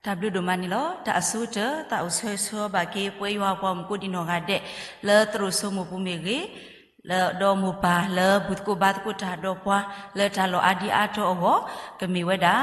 တၢ်ဘျုးဒိၣ်မးန့ၣ်လီၤ. တၢ်အဆိကတၢၢ် သးအိၣ်ဆၢဂ့ၤဆၢဝါဘၣ်က့ၤ ပဝဲယွၤပှၤမုၣ်ကိးဒံနီၢ်ဂၤဒဲး လၢသရိာ်စိမိၢ်ပူၤမ့ၢ်ဂ့ၤ, ဒီးမိၢ်ပၢ်လၢဘူၣ်သကိးဘါသကိးတၢ်ဒီးပှၤ လၢတၢ်လီၢ်အါဒံအါတီၤအဂီၢ်, ကမ့ၢ်ဝဲဒၣ်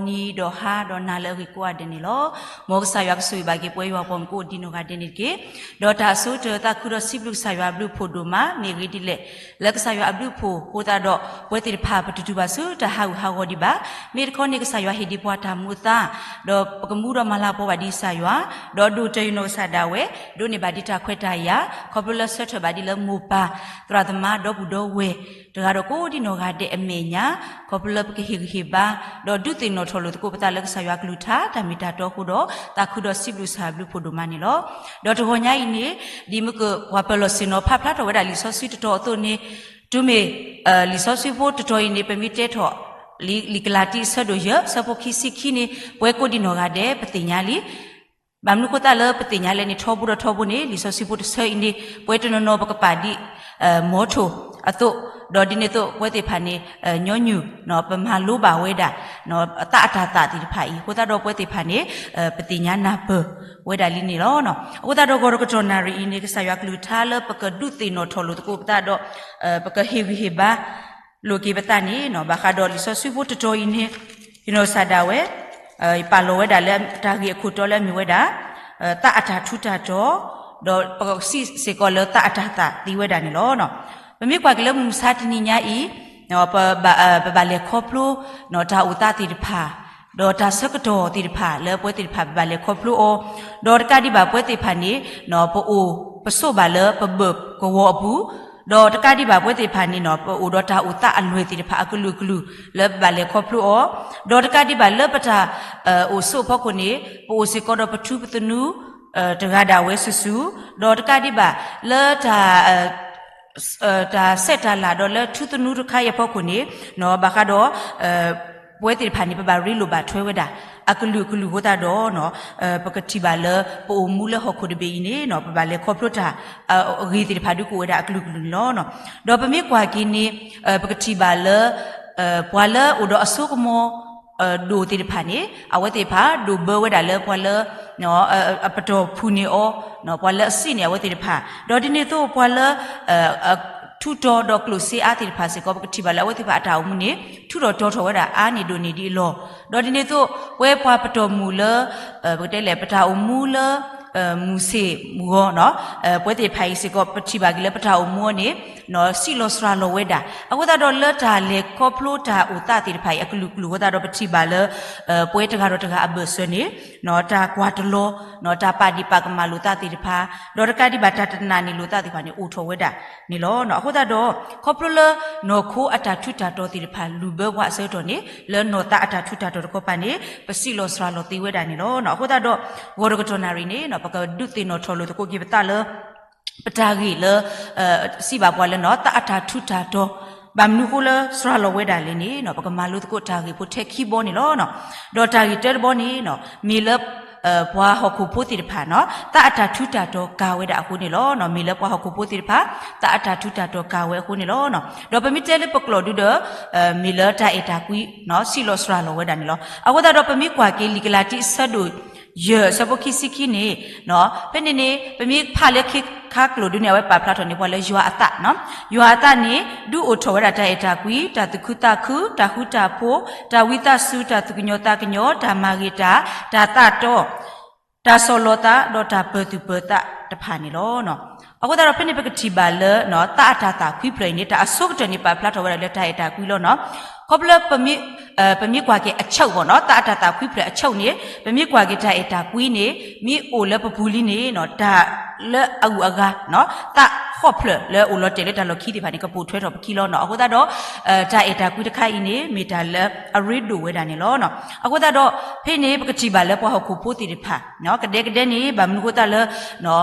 ဂီၤနံၤဒီးဟါဒီးနၤလၢအဂ့ၤကိးဂၤဒဲးန့ၣ်လီၤ. မ်ကစၢ်ယွၤကဆိၣ်ဂ့ၤဘၣ်က့ၤ ပဝဲယွၤပှၤမုၣ်ကိးဒံနီၢ်ဂၤဒဲးန့ၣ်တက့ၢ်. ဒီးတၢ်အဆိကတၢၢ် သးခုဒီးစံးဘျုးကစၢ်ယွၤအဘျုးအဖှိၣ်ဒိၣ်မး မ့ၢ်ဂ့ၢ်ဒ်လဲၣ် လၢကစၢ်ယွၤအဘျုးအဖှိၣ်အဃိသတးဒီး ပဝဲသ့ၣ်တဖၣ်ပတတုၤဘၣ်ဆူတၢ်ဟးဂူာ်ဟးဂီၤဒံးဘၣ်. မ့ၢ်တခီန့ၣ် ကစၢ်ယွၤဟ့ၣ်ဒံးပှၤတၢ်မူအသါ, ဒီးပကမူဒီးမၤလၤကပီၤဘၣ်ဒံးကစၢ်ယွၤ, ဒီးဒိၣ်တၢ်ယနီၢ်ကစၢ်ဒၣ်ဝဲ, ဒိးန့ၢ်ဘၣ်ဒံးတၢ်ခွဲးတၢ်ယာ်, ခီဖျိလၢဆၢထၢၣ်ဘၣ်ဒံးလၢမိၢ်ပၢ် သရၣ်သမါ ဒီပုၢ်ဒီဝဲၢ် တဂၤဒီးကိးဒံနီၢ်ဂၤဒဲးအမဲာ်ညါ, ခီဖျိလၢပကဟ့ၣ်ဂံၢ်ဟ့ၣ်ဘါ, ဒီးဒုးသ့ၣ်နီၣ်ထီၣ်လိာ်သကိးပသးလၢကစၢ်ယွၤကလုၢ်ကထါ တၢ်မ့ၢ်တၢ်တီအဃိဒီး သးခုဒီးစံးဘျုးကစၢ်ယွၤအဘျုးအဖှိၣ်ဒိၣ်မးန့ၣ်လီၤ. ဒီးတဂီၤညါအံၤန့ၣ် ဒ်မ့ၢ်ကပှၤပၢၤလီၢ်ဆ့ၣ်နီၤဖးဖျါထီၣ်ဝဲဒၣ်လံာ်စီဆှံတတီၤအသိးန့ၣ်, တုၤမ့ၢ် လံာ်စီဆှံဖိတတီၤအံၤန့ၣ် ပမ့ၢ်တဲထီၣ် လံာ်ကလၤတံ အဆၢဒိၣ်ယဲၢ် အဆၢဖိခံဆံခံန့ၣ် ပဝဲကိးဒံနီၢ်ဂၤဒဲး ပသ့ၣ်ညါလံ. ဘၣ်မနုၤဃိသတးလၢပသ့ၣ်ညါလဲၣ်န့ၣ် ထီဘိဒီးထီဘိန့ၣ် လံာ်စီဆှံဖိတဆၢအံၤန့ၣ် ပဝဲတနီၤနီၤပကပာ်ဒ် မီထိၣ်အသိး, ဒီးဒ်န့ၣ်အသိး ပဝဲသ့ၣ်တဖၣ်န့ၣ် ညီနုၢ် ပမၤလိဘၣ်ဝဲဒၣ် သးအတၤသၣ်သ့ၣ်တဖၣ်အံၤ အဃိသတးဒီးပဝဲသ့ၣ်တဖၣ်န့ၣ် ပသ့ၣ်ညါနၢ်ပၢၢ်ဝဲဒၣ်လံန့ၣ်လီၤ. အဃိသတးဒီးဂီၢ်တကတီၢ်နၣ်ရံၣ်အံၤန့ၣ် ကစၢ်ယွၤကလုၢ်ကထါလၢပကဒုးသ့ၣ်နီၣ်ထီၣ်လိာ်သကိးပသးဒီး ပကဟ့ၣ်ဂံၢ်ဟ့ၣ်ဘါ လိာ်က့ၤပသးန့ၣ် ဘၣ်ဃးဒီးလံာ်စီဆှံဖိတတီၤအံၤန့ၣ် ယနီၢ်ကစၢ်ဒၣ်ဝဲ ယပာ်လီၤဝဲဒၣ်လၢတၢ်ဂ့ၢ်အခိၣ်တီလၢအမ့ၢ်ဝဲဒၣ် သးအတၢ်ထူးတၢ်တီၤ, ဒီးပကစံးစ့ၢ်ကီးလၢသးအတၤသၣ်သ့ဝဲဒၣ်န့ၣ်လီၤ. ပမ့ၢ်ကွၢ်က့ၤလၢမုၢ်မဆါတနံၤညါအံၤ ပဘၣ်လဲၤခီဖျိ တၢ်အိၣ်သးသ့ၣ်တဖၣ် ဒီးတၢ်ဆၢကတီၢ်သ့ၣ်တဖၣ်လၢပဝဲသ့ၣ်တဖၣ်ပဘၣ်လဲၤခီဖျိအီၤ, ဒီးတကးဒံးဘၣ်ပဝဲသ့ၣ်တဖၣ်န့ၣ် ပအိၣ်ပဆိးဘၣ်လၢပဘၢၣ်ကဝီၤအပူၤ, ဒီးတကးဒံးဘၣ်ပဝဲသ့ၣ်တဖၣ်န့ၣ် ပအိၣ်ဒီးတၢ်အိၣ်သးအလွဲၢ်သ့ၣ်တဖၣ်အကလုာ်ကလုာ်လၢပဘၣ်လဲၤခီဖျိအီၤ, ဒီးတကးဒံးဘၣ်လၢပတၢ်အိၣ်ဆိးအဖီခိၣ်န့ၣ် ပအိၣ်စ့ၢ်ကီးဒီးပထူပသနူ တဂၤဒၣ်ဝဲစုာ်စုာ်, ဒီးတကးဒံးဘၣ်လၢတၢ် တၢ်ဆဲးတၢ်လၤဒီးလၢထူသနူတခါအံၤအဖီခိၣ်န့ၣ် ဘၣ်ဃးဒီး ပဝဲသ့ၣ်တဖၣ်န့ၣ် ပဘၣ်ရ့လိာ်ဘၣ်ထွဲဝဲဒၣ် အကလုာ်ကလုာ်အဃိသတးဒီး ပကထံၣ်ဘၣ်လၢပအိၣ်မူလၢဟီၣ်ခိၣ်တဘ့ၣ်အံၤန့ၣ် ပဘၣ်လဲၤခီဖျိတၢ် ဂ့ၢ်သ့ၣ်တဖၣ်ဒုးကအိၣ်ဝဲဒၣ်အကလုာ်ကလုာ်န့ၣ်လီၤ. ဒီးပမ့ၢ်ကွၢ်က့ၤန့ၣ် ပကထံၣ်ဘၣ်လၢ ပှၤလၢအိၣ်ဒီးအစိကမီၤ ဒိၣ်သ့ၣ်တဖၣ်န့ၣ် အဝဲသ့ၣ်တဖၣ်ဒိၣ်ဘၢဝဲဒၣ်လၢပှၤလၢ အပတီၢ်ဖုၣ်န့ၢ်အီၤ, ပှၤလၢအစံးန့ၢ်အဝဲသ့ၣ်တဖၣ်, ဒီးဒ်န့ၣ်အသိးပှၤလၢ ထူးတီၤဒီးကျိၣ်စ့အါသ့ၣ်တဖၣ်စ့ၢ်ကီး ပကထံၣ်ဘၣ်လၢအဝဲသ့ၣ်တဖၣ်အတၢ်အိၣ်မူန့ၣ် ထူးထီၣ်တီၤထီၣ်ဝဲဒၣ်အါန့ၢ်ဒိၣ်န့ၢ်ဒံးအလီၢ်, ဒီးဒ်န့ၣ်အသိး ပဝဲပှၤပတီၢ်မုၢ်လၢ ပကတဲလဲၣ် ပတၢ်အိၣ်မူလၢ မုၢ်ဆ့ၣ်မုၢ်ဂီၤ ပဝဲသ့ၣ်တဖၣ်အံၤစ့ၢ်ကီး ပထံၣ်ဘၣ်က့ၤလၢပတၢ်အိၣ်မူအီၤန့ၣ် စံးလီၤစှၤလီၤဝဲဒၣ်, အဃိသတးဒီးလၢတၢ်လဲၤခီဖျိတၢ်အိၣ်သးသ့ၣ်တဖၣ်အံၤ အကလုာ်ကလုာ်အဃိသတးဒီး ပထံၣ်ဘၣ်လၢ ပဝဲတဂၤဒီးတဂၤအဘၢၣ်စၢၤန့ၣ် တၢ်ကွၢ်တလီၤ တၢ်ပာ်ဒ့ၣ်ပာ်ကမၣ်လိာ်သးသ့ၣ်တဖၣ်, ဒီးတကးဒံးဘၣ်တၢ်တနာ်န့ၢ်လိာ်သးသ့ၣ်တဖၣ်န့ၣ် အိၣ်ထီၣ်ဝဲဒၣ်န့ၣ်လီၤ. အဃိသတးဒီး ခီဖျိလၢနီၢ်ခိအတၢ်ထူးတၢ်တီၤသ့ၣ်တဖၣ် လုၢ်ဘၢပှၤအဆၢကတီၢ်န့ၣ် လၢနီၢ်သးအတၢ်ထူးတၢ်တီၤတခီပၤန့ၣ် ပစံးလီၤစှၤလီၤသ့ဝဲဒၣ်န့ၣ်လီၤ. အဃိသတးဒီး ဂီၢ်တကတီၢ်နၣ်ရံၣ်န့ၣ် ပကဒုးသ့ၣ်နီၣ်ထီၣ်လိာ်သကိးက့ၤပသးလၢ ပတၢ်ဂ့ၢ်လၢ စံးဘၣ်ပှၤလၢ သးအတၢ်ထူးတၢ်တီၤ ဘၣ်မနုၤအဃိလၢစှၤလီၤဝဲဒၣ်လဲၣ်န့ၣ် ပကမၤလိသကိးတၢ်ဂ့ၢ်ဖိထဲခံဘီန့ၣ်လီၤ. ဒီးတၢ်ဂ့ၢ်တၢတဘီန့ၣ် မ့ၢ်လၢ ပှၤဟီၣ်ခိၣ်ဖိသ့ၣ်တဖၣ် သးအတၢ်ထူးတၢ်တီၤကၤဝဲဒၣ်အဃိန့ၣ်လီၤ. မ့ၢ်လၢပှၤဟီၣ်ခိၣ်ဖိသ့ၣ်တဖၣ် သးအတၢ်ထူးတၢ်တီၤကၤဝဲအဃိန့ၣ်လီၤ. ဒီးပမ့ၢ်တဲလၢပကျိာ်ဒုဒီး မ့ၢ်လၢတၢ်အဲၣ်တၢ်ကွံ စံးလီၤစှၤလီၤဝဲဒၣ်န့ၣ်လီၤ. အဃိသတးဒီးပမ့ၢ်ကွၢ်က့ၤလံာ်ကလၤတံအဆၢဒိၣ်ယဲၢ် အဆၢဖိခံဆံခံန့ၣ် ဖဲန့ၣ်န့ၣ် ပမ့ၢ်ဖးလၢခံခါကျိာ်ဒုန့ၣ် အဝဲပာ်ဖျါထီၣ်န့ၢ်ပှၤလၢယွၤအသး, ယွၤအသးန့ၣ် ဒုးအိၣ်ထီၣ်ဝဲဒၣ်တၢ်အဲၣ်တၢ်ကွံ, တၢ်သူၣ်ခုသးခု, တၢ်ဃူတၢ်ဖိး, တၢ်ဝံသးစူၤ, တၢ်သူၣ်ကညီၤသးကညီၤ, တၢ်မၤဂ့ၤတၢ်, တၢ်သးတီ, တၢ်ဆီၣ်လီၤသး ဒီးတၢ်ပၢၤသူၣ်ပၢၤသးတဖၣ်န့ၣ်လီၤ. အဃိသတးဒီးဖဲန့ၣ်ပကထံၣ်ဘၣ်လၢ သးအတၤသၣ်ခွံဖျၢၣ်အံၤန့ၣ် တၢ်အဆိကတၢၢ်န့ၣ် ပာ်ဖျါထီၣ်ဝဲဒၣ်လၢတၢ်အဲၣ်တၢ်ကွံလီၤ. ခီဖျိ ပမ့ၢ်ကွၢ်က့ၤအဆၢကတီၢ် သးအတၤသၣ်ခွံဖျၢၣ်အဆၢန့ၣ် ပမ့ၢ်ကွၢ်က့ၤတၢ်အဲၣ်တၢ်ကွံန့ၣ် မ့ၢ်အိၣ်လၢပပူၤလံန့ၣ် တၢ်လၢအဂုၤအဂၤ သးဃိးဖျၢၣ်လၢအိၣ်လီၤတဲာ်လၢတၢ်လီၢ်ခံသ့ၣ်တဖၣ်န့ၣ် ကပိာ်ထွဲထီၣ်ပခံလီၤ. အဃိသတးဒီး တၢ်အဲၣ်တၢ်ကွံတခါအံၤန့ၣ် မ့ၢ်တၢ်လၢအရ့ဒိၣ်ဝဲဒၣ်န့ၣ်လီၤ. အဃိသတးဒီး ဖဲန့ၣ်ပကထံၣ်ဘၣ်လၢပှၤဟီၣ်ခိၣ်ဖိသ့ၣ်တဖၣ် ကဒဲကဒဲန့ၣ် ဘၣ်မနုၤအဃိသတးလၢ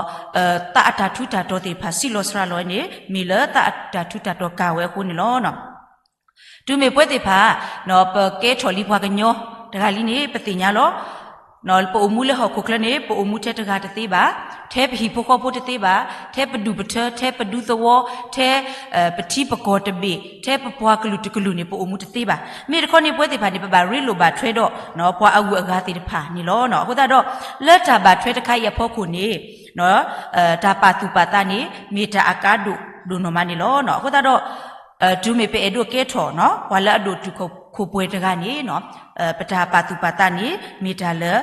သးအတၢ်ထူးတၢ်တီၤသ့ၣ်တဖၣ် စံးလီၤစှၤလီၤန့ၣ် မ့ၢ်လၢသးအတၢ်ထူးတၢ်တီၤကၤဝဲအဃိန့ၣ်လီၤ. တုၤမ့ၢ်ပဝဲသ့ၣ်တဖၣ် ပကဲထီၣ်လံပှၤကညီတဂၤလံန့ၣ် ပသ့ၣ်ညါလီၤ. ပအိၣ်မူလၢဟီၣ်ခိၣ်ချၢန့ၣ် ပအိၣ်မူထဲတဂၤတသ့ဘၣ်, ထဲပဟံၣ်ဖိဃီဖိတသ့ဘၣ်, ထဲပဒူၣ်ပထၢ ထဲပဒူသဝီ, ထဲ ပထံပကီၢ်တဘ့ၣ်, ထဲပပှၤကလုာ်တကလုာ်န့ၣ် ပအိၣ်မူတသ့ဘၣ်. မ့ၢ်တခီန့ၣ် ပဝဲသ့ၣ်တဖၣ်န့ၣ် ပဘၣ်ရ့လိာ်ဘၣ်ထွဲဒီး ပှၤအဂုၤအဂၤသ့ၣ်တဖၣ်န့ၣ်လီၤ. အဃိသတးဒီး လၢတၢ်ဘၣ်ထွဲတခါအံၤအဖီခိၣ်န့ၣ် တၢ်ပာ်သူၣ်ပာ်သးန့ၣ် မ့ၢ်တၢ်အကါဒိၣ်ဒိၣ်နီၢ်မးန့ၣ်လီၤ. အဃိသတးဒီး တုၤမ့ၢ်ပအဲၣ်ဒိးကဲထီၣ် ပှၤလၢအဒိၣ်တုာ်ခိၣ်ပှဲၤတဂၤန့ၣ် ပတၢ်ပာ်သူၣ်ပာ်သးန့ၣ် မ့ၢ်တၢ်လၢ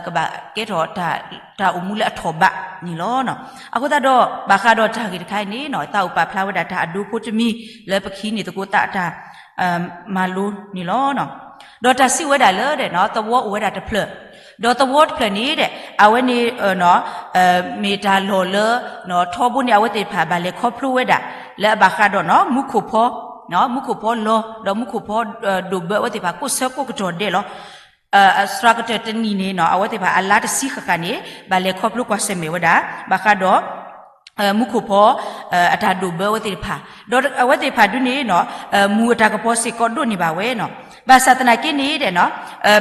ကဘၣ်ကဲထီၣ် တၢ်အိၣ်မူလၢအထီၣ်ဘးန့ၣ်လီၤ. အဃိသတးဒီး ဘၣ်ဃးဒီးတၢ်ဂ့ၢ်တခါအံၤန့ၣ် သးအိၣ်ပာ်ဖျါဝဲဒၣ်တၢ်အဒိဖိတမံၤ လၢပကဟံးန့ၢ်သကိးသးတၢ် မၤလိန့ၣ်လီၤ. ဒီးတၢ်စံးဝဲဒၣ်လၢ သဝီအိၣ်ဝဲဒၣ်တဖျၢၣ်, ဒီးသဝီတဖျၢၣ်န့ၣ် အဝဲန့ၣ် မ့ၢ်တၢ်လီၢ်လၢ ထီဘိန့ၣ် အဝဲသ့ၣ်တဖၣ်ဘၣ်လဲၤခီဖျိဝဲဒၣ် လၢအဘၣ်ဃးဒီး မူခိၣ်ဖီ မူခိၣ်ဖီလီၤ ဒီးမူခိၣ်ဖီ ဒိၣ်ဘၢအဝဲသ့ၣ်တဖၣ် ကိးဆၢကိးကတီၢ်ဒဲးလီၤ. စှၤကတၢၢ်တနံၣ်န့ၣ် အဝဲသ့ၣ်တဖၣ်အလါတဆံဃၣ်ဃၣ်န့ၣ် ဘၣ်လဲၤခီဖျိကွၢ်ဆၢၣ်မဲာ်ဝဲဒၣ် ဘၣ်ဃးဒီး မူခိၣ်ဖီ အတၢ်ဒိၣ်ဘၢအဝဲသ့ၣ်တဖၣ်, ဒီးအဝဲသ့ၣ်တဖၣ်ဒုန့ၣ် မူအတၢ်ကပီၤစ့ၢ်ကီးဒိၣ်န့ၢ်ဘၣ်ဝဲနီၤ. ဘၣ်ဆၣ်သနာ်က့န့ၣ်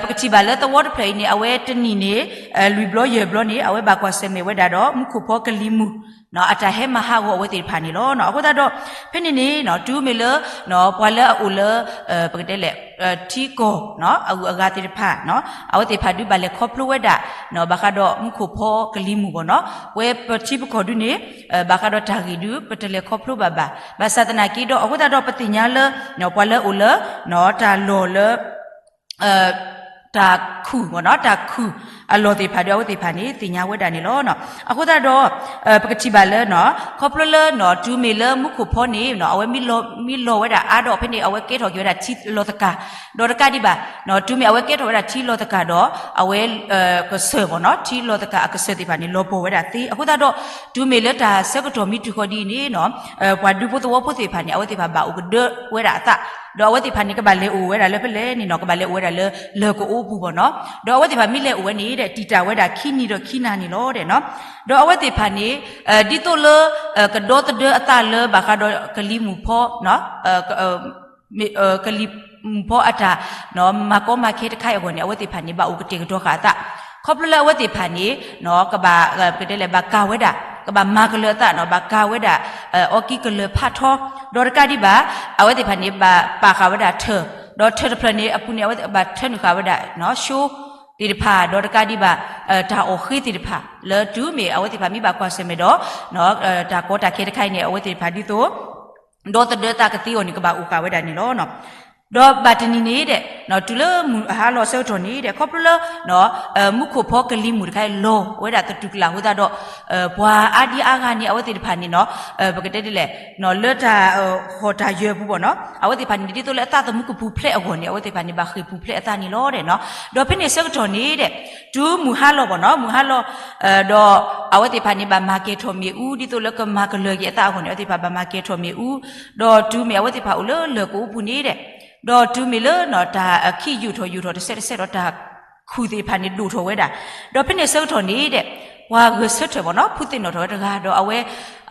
ပကထံၣ်ဘၣ်လၢသဝီတဖျၢၣ်အံၤန့ၣ် အဝဲတနံၣ်န့ၣ် လွံၢ်ဘျီယဲၢ်ဘျီန့ၣ် အဝဲဘၣ်ကွၢ်ဆၢၣ်မဲာ်ဝဲဒၣ်ဒီး မူခိၣ်ဖီကလံၤမုၢ် အတၢ်ဟဲမၤဟးဂီၤအဝဲသ့ၣ်တဖၣ်န့ၣ်လီၤ. အဃိသတးဒီး ဖဲန့ၣ်န့ၣ် တုၤမ့ၢ်လၢ ပှၤလၢအအိၣ်လၢ ပကတဲလဲၣ် ထံကီၢ် အဂုၤအဂၤသ့ၣ်တဖၣ် အဝဲသ့ၣ်တဖၣ်ဒုးဘၣ်လဲၤခီဖျိဝဲဒၣ် ဘၣ်ဃးဒီးမူခိၣ်ဖီကလံၤမုၢ်ဘၣ်နီၤ. ပဝဲပထံပကီၢ်ဒုန့ၣ် ဘၣ်ဃးဒီးတၢ်ဂ့ၢ်ဒု ပတလဲၤခီဖျိဘၣ်ဘၣ်. ဘၣ်ဆၣ်သနာ်က့ဒီး အဃိသတးဒီးပသ့ၣ်ညါလၢ ပှၤလၢအအိၣ်လၢ တၢ်လီၢ်လၢ တၢ်ခုၣ်ဘၣ်နီၤ တၢ်ခုၣ်အလီၢ်သ့ၣ်တဖၣ်ဒီး အဝဲသ့ၣ်တဖၣ်န့ၣ် သ့ၣ်ညါဝဲဒၣ်န့ၣ်လီၤ. အဃိသတးဒီး ပကထံၣ်ဘၣ်လၢ ခီဖျိလၢ တုၤမ့ၢ်လၢမူခိၣ်ဖီန့ၣ် အဝဲမ့ၢ်လီၤဝဲဒၣ်အါဒီး ဖဲန့ၣ် အဝဲကဲထီၣ်က့ၤဝဲဒၣ်ထံလီၤသကၤ ဒီးတကးဒံးဘၣ် တုၤမ့ၢ်အဝဲကဲထီၣ်ဝဲဒၣ်ထံလီၤသကၤဒီး အဝဲ ကစၢၢ်ဘၣ်နီၤ ထံလီၤသကၤအကစၢၢ်သ့ၣ်တဖၣ်န့ၣ် လီၤပှီၢ်ဝဲဒၣ်သ့. အဃိသတးဒီး တုၤမ့ၢ်လၢတၢ်ဆၢကတီၢ်မ့ၢ်တုၤဃီၤဒ်အံၤန့ၣ် ပှၤဒူဖိသဝီဖိသ့ၣ်တဖၣ်န့ၣ် အဝဲသ့ၣ်တဖၣ်ဘၣ်အိၣ်ကဒၢဝဲဒၣ်အသး ဒီးအဝဲသ့ၣ်တဖၣ်န့ၣ် ကဘၣ်လဲၤအိၣ်ဝဲဒၣ်လၢဖဲလဲၣ်န့ၣ်နီၤ ကဘၣ်လဲၤအိၣ်ဝဲဒၣ်လၢလၢၢ်ကအိပူၤဘၣ်နီၤ. ဒီးအဝဲသ့ၣ်တဖၣ်မ့ၢ်လဲၤအိၣ်ဝဲန့ၣ် တံာ်တာ်ဝဲဒၣ်ခံနံၤဒီးခံနၤန့ၣ်လီၤ. ဒီးအဝဲသ့ၣ်တဖၣ်န့ၣ် ဒ်သိးလၢ ကဒီသဒၢအသးလၢဘၣ်ဃးဒီးကလံၤမုၢ်ဖီ ကလံၤမုၢ်ဖီအတၢ် မၤကီမၤခဲတခါအံၤအဂီၢ်န့ၣ် အဝဲသ့ၣ်တဖၣ်န့ၣ် ဘၣ်အိၣ်ကတဲာ်ကတီၤဃာ်အသး ခီဖျိလၢအဝဲသ့ၣ်တဖၣ်န့ၣ် ကဘၣ် ပတဲလဲၣ် ဘၣ်ကၤဝဲဒၣ် ကဘၣ်မၤကလၢၤအသးနီၤ ဘၣ်ကၤဝဲဒၣ် အီကံကလၢၤဖးထီ ဒီးတကးဒံးဘၣ် အဝဲသ့ၣ်တဖၣ်န့ၣ် ဘၣ်ပာ်ဃာ်ဝဲဒၣ်ထၢၣ် ဒီးထၢၣ်တဖျၢၣ်န့ၣ် အပူၤန့ၣ် အဝဲသ့ၣ်ဘၣ်ထၢနုာ်ဃာ်ဝဲဒၣ် ရှိသ့ၣ်တဖၣ် ဒီးတကးဒံးဘၣ် တၢ်အီၣ်ဃ့သ့ၣ်တဖၣ် လၢတုၤမ့ၢ်အဝဲသ့ၣ်တဖၣ်မ့ၢ်ဘၣ်ကွၢ်ဆၢၣ်မဲာ်ဒီး တၢ်ကီတၢ်ခဲတခါအံၤန့ၣ် အဝဲသ့ၣ်တဖၣ်ဒ်သိး ဒီသဒၢသးကသ့အဂီၢ်န့ၣ် ကဘၣ်အိၣ်ဃာ်ဝဲဒၣ်န့ၣ်လီၤ. ဒီးဘၣ်တနံၤန့ၣ်ဒီး တုၤလၢမုၢ်ဟါလီၤအဆၢကတီၢ်န့ၣ်ဒီး ခီဖျိလၢ မူခိၣ်ဖီကလံၤမုၢ်တခါအံၤလီၤဝဲဒၣ်သတူၢ်ကလာ်အဃိသတးဒီး ပှၤအါဒံအါဂၤန့ၣ် အဝဲသ့ၣ်တဖၣ်န့ၣ်နီၤ ပကတဲဒ်လဲၣ် လၢတၢ်ဟီၣ်တၢ်ယၢၤအပူၤဘၣ်နီၤ အဝဲသ့ၣ်တဖၣ်န့ၣ် ဒ်သိးလၢအသးသမူကပူၤဖျဲးအဂီၢ်န့ၣ် အဝဲသ့ၣ်တဖၣ်န့ၣ် ဘၣ်ဃ့ၢ်ပူၤဖျဲးအသးန့ၣ်လီၤ. ဒီးဖဲန့ၣ်အဆၢကတီၢ်န့ၣ်ဒီး တုၤမုၢ်ဟါလီၤဘၣ်နီၤ မုၢ်ဟါလီၤ ဒီးအဝဲသ့ၣ်တဖၣ်န့ၣ် ဘၣ်မၤကဲၤထီၣ်မ့ၣ်အူ ဒ်သိးလၢကမၤကလၢၤက့ၤအသးအဂီၢ်န့ၣ် အဝဲသ့ၣ်တဖၣ်ဘၣ်မၤကဲၤထီၣ်မ့ၣ်အူ ဒီးတုၤမ့ၢ်အဝဲသ့ၣ်တဖၣ်အိၣ်လၢလၢၢ်ကအိပူၤန့ၣ်ဒီး ဒီးတုၤမ့ၢ်လၢ တၢ်အခံးယိာ်ထီၣ်ယိာ်ထီၣ်တစဲးတစဲးဒီးတၢ် ခူၣ်သ့ၣ်တဖၣ်န့ၣ်ဒိၣ်ထီၣ်ဝဲဒၣ် ဒီးဖဲန့ၣ်အဆၢကတီၢ်န့ၣ်ဒီး ပှၤဂဲၤဆၢထၢၣ်ဘၣ်နီၤ ဖုသ့ၣ်နီၣ်ထီၣ်ဝဲတဂၤ ဒီးအဝဲ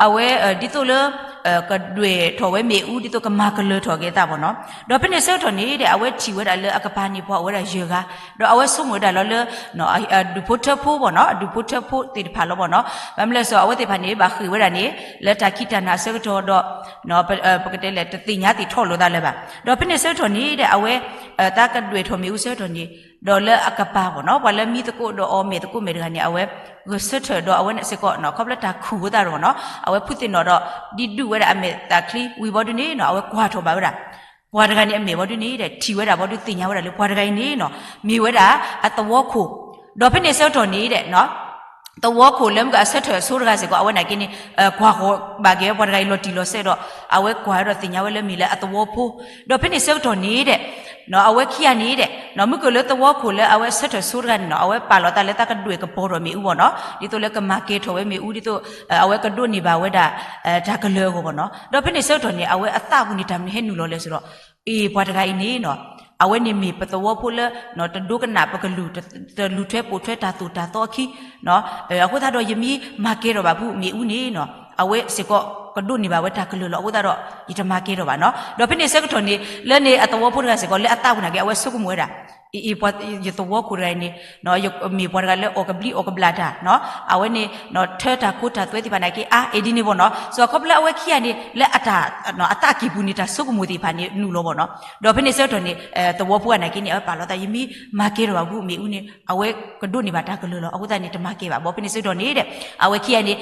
အဝဲ ဒ်သိးလၢ ကဒွဲၣ်ထီၣ်ဝဲမ့ၣ်အူ ဒ်သိးကမၤကလၢၤထီၣ်က့ၤအသးဘၣ်နီၤ. ဒီးဖဲန့ၣ်အဆၢကတီၢ်န့ၣ်ဒီး အဝဲထံၣ်ဝဲဒၣ်လၢအကပၤန့ၣ် ပှၤအိၣ်ဝဲဒၣ်ယဲၢ်ဂၤ ဒီးအဝဲဆိကမိၣ်ဝဲဒၣ်လီၤလၢ အဒူၣ်ဖိထၢဖိဘၣ်နီၤ အဒူၣ်ဖိထၢဖိသ့ၣ်တဖၣ်လီၤဘၣ်နီၤ. ဘၣ်မနုၤလဲၣ်စ့ၢ် အဝဲသ့ၣ်တဖၣ်န့ၣ် ဘၣ်ဃ့ၢ်ဝဲဒၣ်န့ၣ် လၢတၢ်ခံးတၢ်နၤအဆၢကတီၢ်ဒီး ပကတဲလဲၣ် တသ့ၣ်ညါသ့ၣ်ထီၣ်လိာ်သးလၢၤဘၣ်. ဒီးဖဲန့ၣ်အဆၢကတီၢ်န့ၣ်ဒီး အဝဲ သးကဒွဲၣ်ထီၣ်မ့ၣ်အူအဆၢကတီၢ်န့ၣ် ဒီးလၢအကပၤဘၣ်နီၤ ပှၤလၢမံသကိးဒီးအီၤမဲာ်သကိးမဲာ်တဂၤန့ၣ် အဝဲဂဲၤဆၢထၢၣ်ဒီးအဝဲန့ၣ်စ့ၢ်ကီး ခီဖျိတၢ်ခူၣ်အသးဒီးဘၣ်နီၤ အဝဲဖုသ့ၣ်နီၣ်ဒီး ဒံးဒုၣ်ဝဲဒၣ်အမဲာ်သၣ်ချံဝံၤဘီဒုန့ၣ်နီၤ အဝဲကွၢ်ထီၣ်ဘၣ်ဝဲဒၣ် ပှၤတဂၤန့ၣ်အမဲာ်ဘီဒုန့ၣ်ဒီး ထံၣ်ဝဲဒၣ်ဘီဒုသ့ၣ်ညါဝဲဒၣ်လၢပှၤတဂၤအံၤန့ၣ်နီၤ မ့ၢ်ဝဲဒၣ်အသဝီခိၣ် ဒီးဖဲန့ၣ်အဆၢကတီၢ်န့ၣ်ဒီး သဝီခိၣ်လၢမ့ၢ်ကအဆၢထၢၣ်အဆိတဂၤစ့ၢ်ကီး အဝဲနာ်က့န့ၣ် ကွၢ်ဃီၤဘၣ်က့ၤဝဲပှၤတဂၤအံၤလီၤတံၢ်လီၤဆဲးဒီး အဝဲကွၢ်ဝဲဒီးသ့ၣ်ညါဝဲလၢမ့ၢ်လၢအသဝီဖိ ဒီးဖဲန့ၣ်အဆၢကတီၢ်န့ၣ်ဒီး အဝဲခံဂၤန့ၣ်ဒီး မ့ၢ်ကလၢသဝီခိၣ်လၢအဝဲအဆၢထၢၣ်ဆိတဂၤန့ၣ်နီၤ အဝဲပာ်လီၤသးလၢသးကဒွဲၣ်ကပီၤထီၣ်မ့ၣ်အူဘၣ်နီၤ ဒ်သိးလၢကမၤကဲၤထီၣ်ဝဲမ့ၣ်အူ ဒ်သိး အဝဲကဒိးန့ၢ်ဘၣ်ဝဲဒၣ် တၢ်ကလၢၤအဂီၢ်ဘၣ်နီၤ. ဒီးဖဲန့ၣ်အဆၢကတီၢ်န့ၣ် အဝဲအသးပူၤန့ၣ် တၢ်မနုၤဟဲနုာ်လီၤလဲၣ်စ့ၢ်ဒီး အ့ၣ် ပှၤတဂၤအံၤန့ၣ်နီၤ အဝဲန့ၣ်မ့ၢ်ပသဝီဖိလၢ တဒိကနၣ်ပကလုၢ် တလူၤထွဲပိာ်ထွဲတၢ်သိၣ်တၢ်သီအခံ အဃိသတးဒီးယမ့ၢ်မၤကဲၤထီၣ်ဘၣ်ဖုမ့ၣ်အူန့ၣ်နီၤ အဝဲစ့ၢ်ကီးကဒိးန့ၢ်ဘၣ်ဝဲတၢ်ကလၢၤလီၤ. အဃိသတးဒီး ယတမၤကဲၤထီၣ်ဘၣ်နီၤ. ဒီးဖဲန့ၣ်အဆၢကတီၢ်န့ၣ် လၢန့ၣ်အသဝီဖိတဂၤစ့ၢ်ကီး လၢအသးပူၤနာ်က့ အဝဲဆိကမိၣ်ဝဲဒၣ် အံၤ ယသဝီခိၣ်တဂၤအံၤန့ၣ် မ့ၢ်ပှၤတဂၤလၢအီၣ်ကဘျံးအီၣ်ကဘျၣ်တၢ်, အဝဲန့ၣ် ထၢတၢ်ခိတၢ်သွဲသ့ၣ်တဖၣ်န့ၣ်က့ အါ အ့ၣ်ဒ်န့ၣ်ဘၣ်နီၤ. စ့ၢ်ကီးခီဖျိလၢအဝဲခံဂၤန့ၣ် လၢအတၢ် အသးကံၢ်ပူၤန့ၣ် တၢ်ဆိကမိၣ်သ့ၣ်တဖၣ်န့ၣ် နုာ်လီၤဘၣ်နီၤ. ဒီးဖဲန့ၣ်ဆၢကတီၢ်န့ၣ် သဝီဖိဂၤန့ၣ်က့န့ၣ် အဝဲပာ်လီၤသး ယမ့ၢ်မၤကဲထီၣ်ဘၣ်ဘူးမ့ၣ်အူန့ၣ် အဝဲကဒိးန့ၢ်ဘၣ်တၢ်ကလၢာ်လီၤ. အဃိသတးန့ၣ် တမၤကဲဘၣ်ဘၣ်. ဖဲန့ၣ်ဆၢကတီၢ်န့ၣ်ဒီး အဝဲခံဂၤန့ၣ်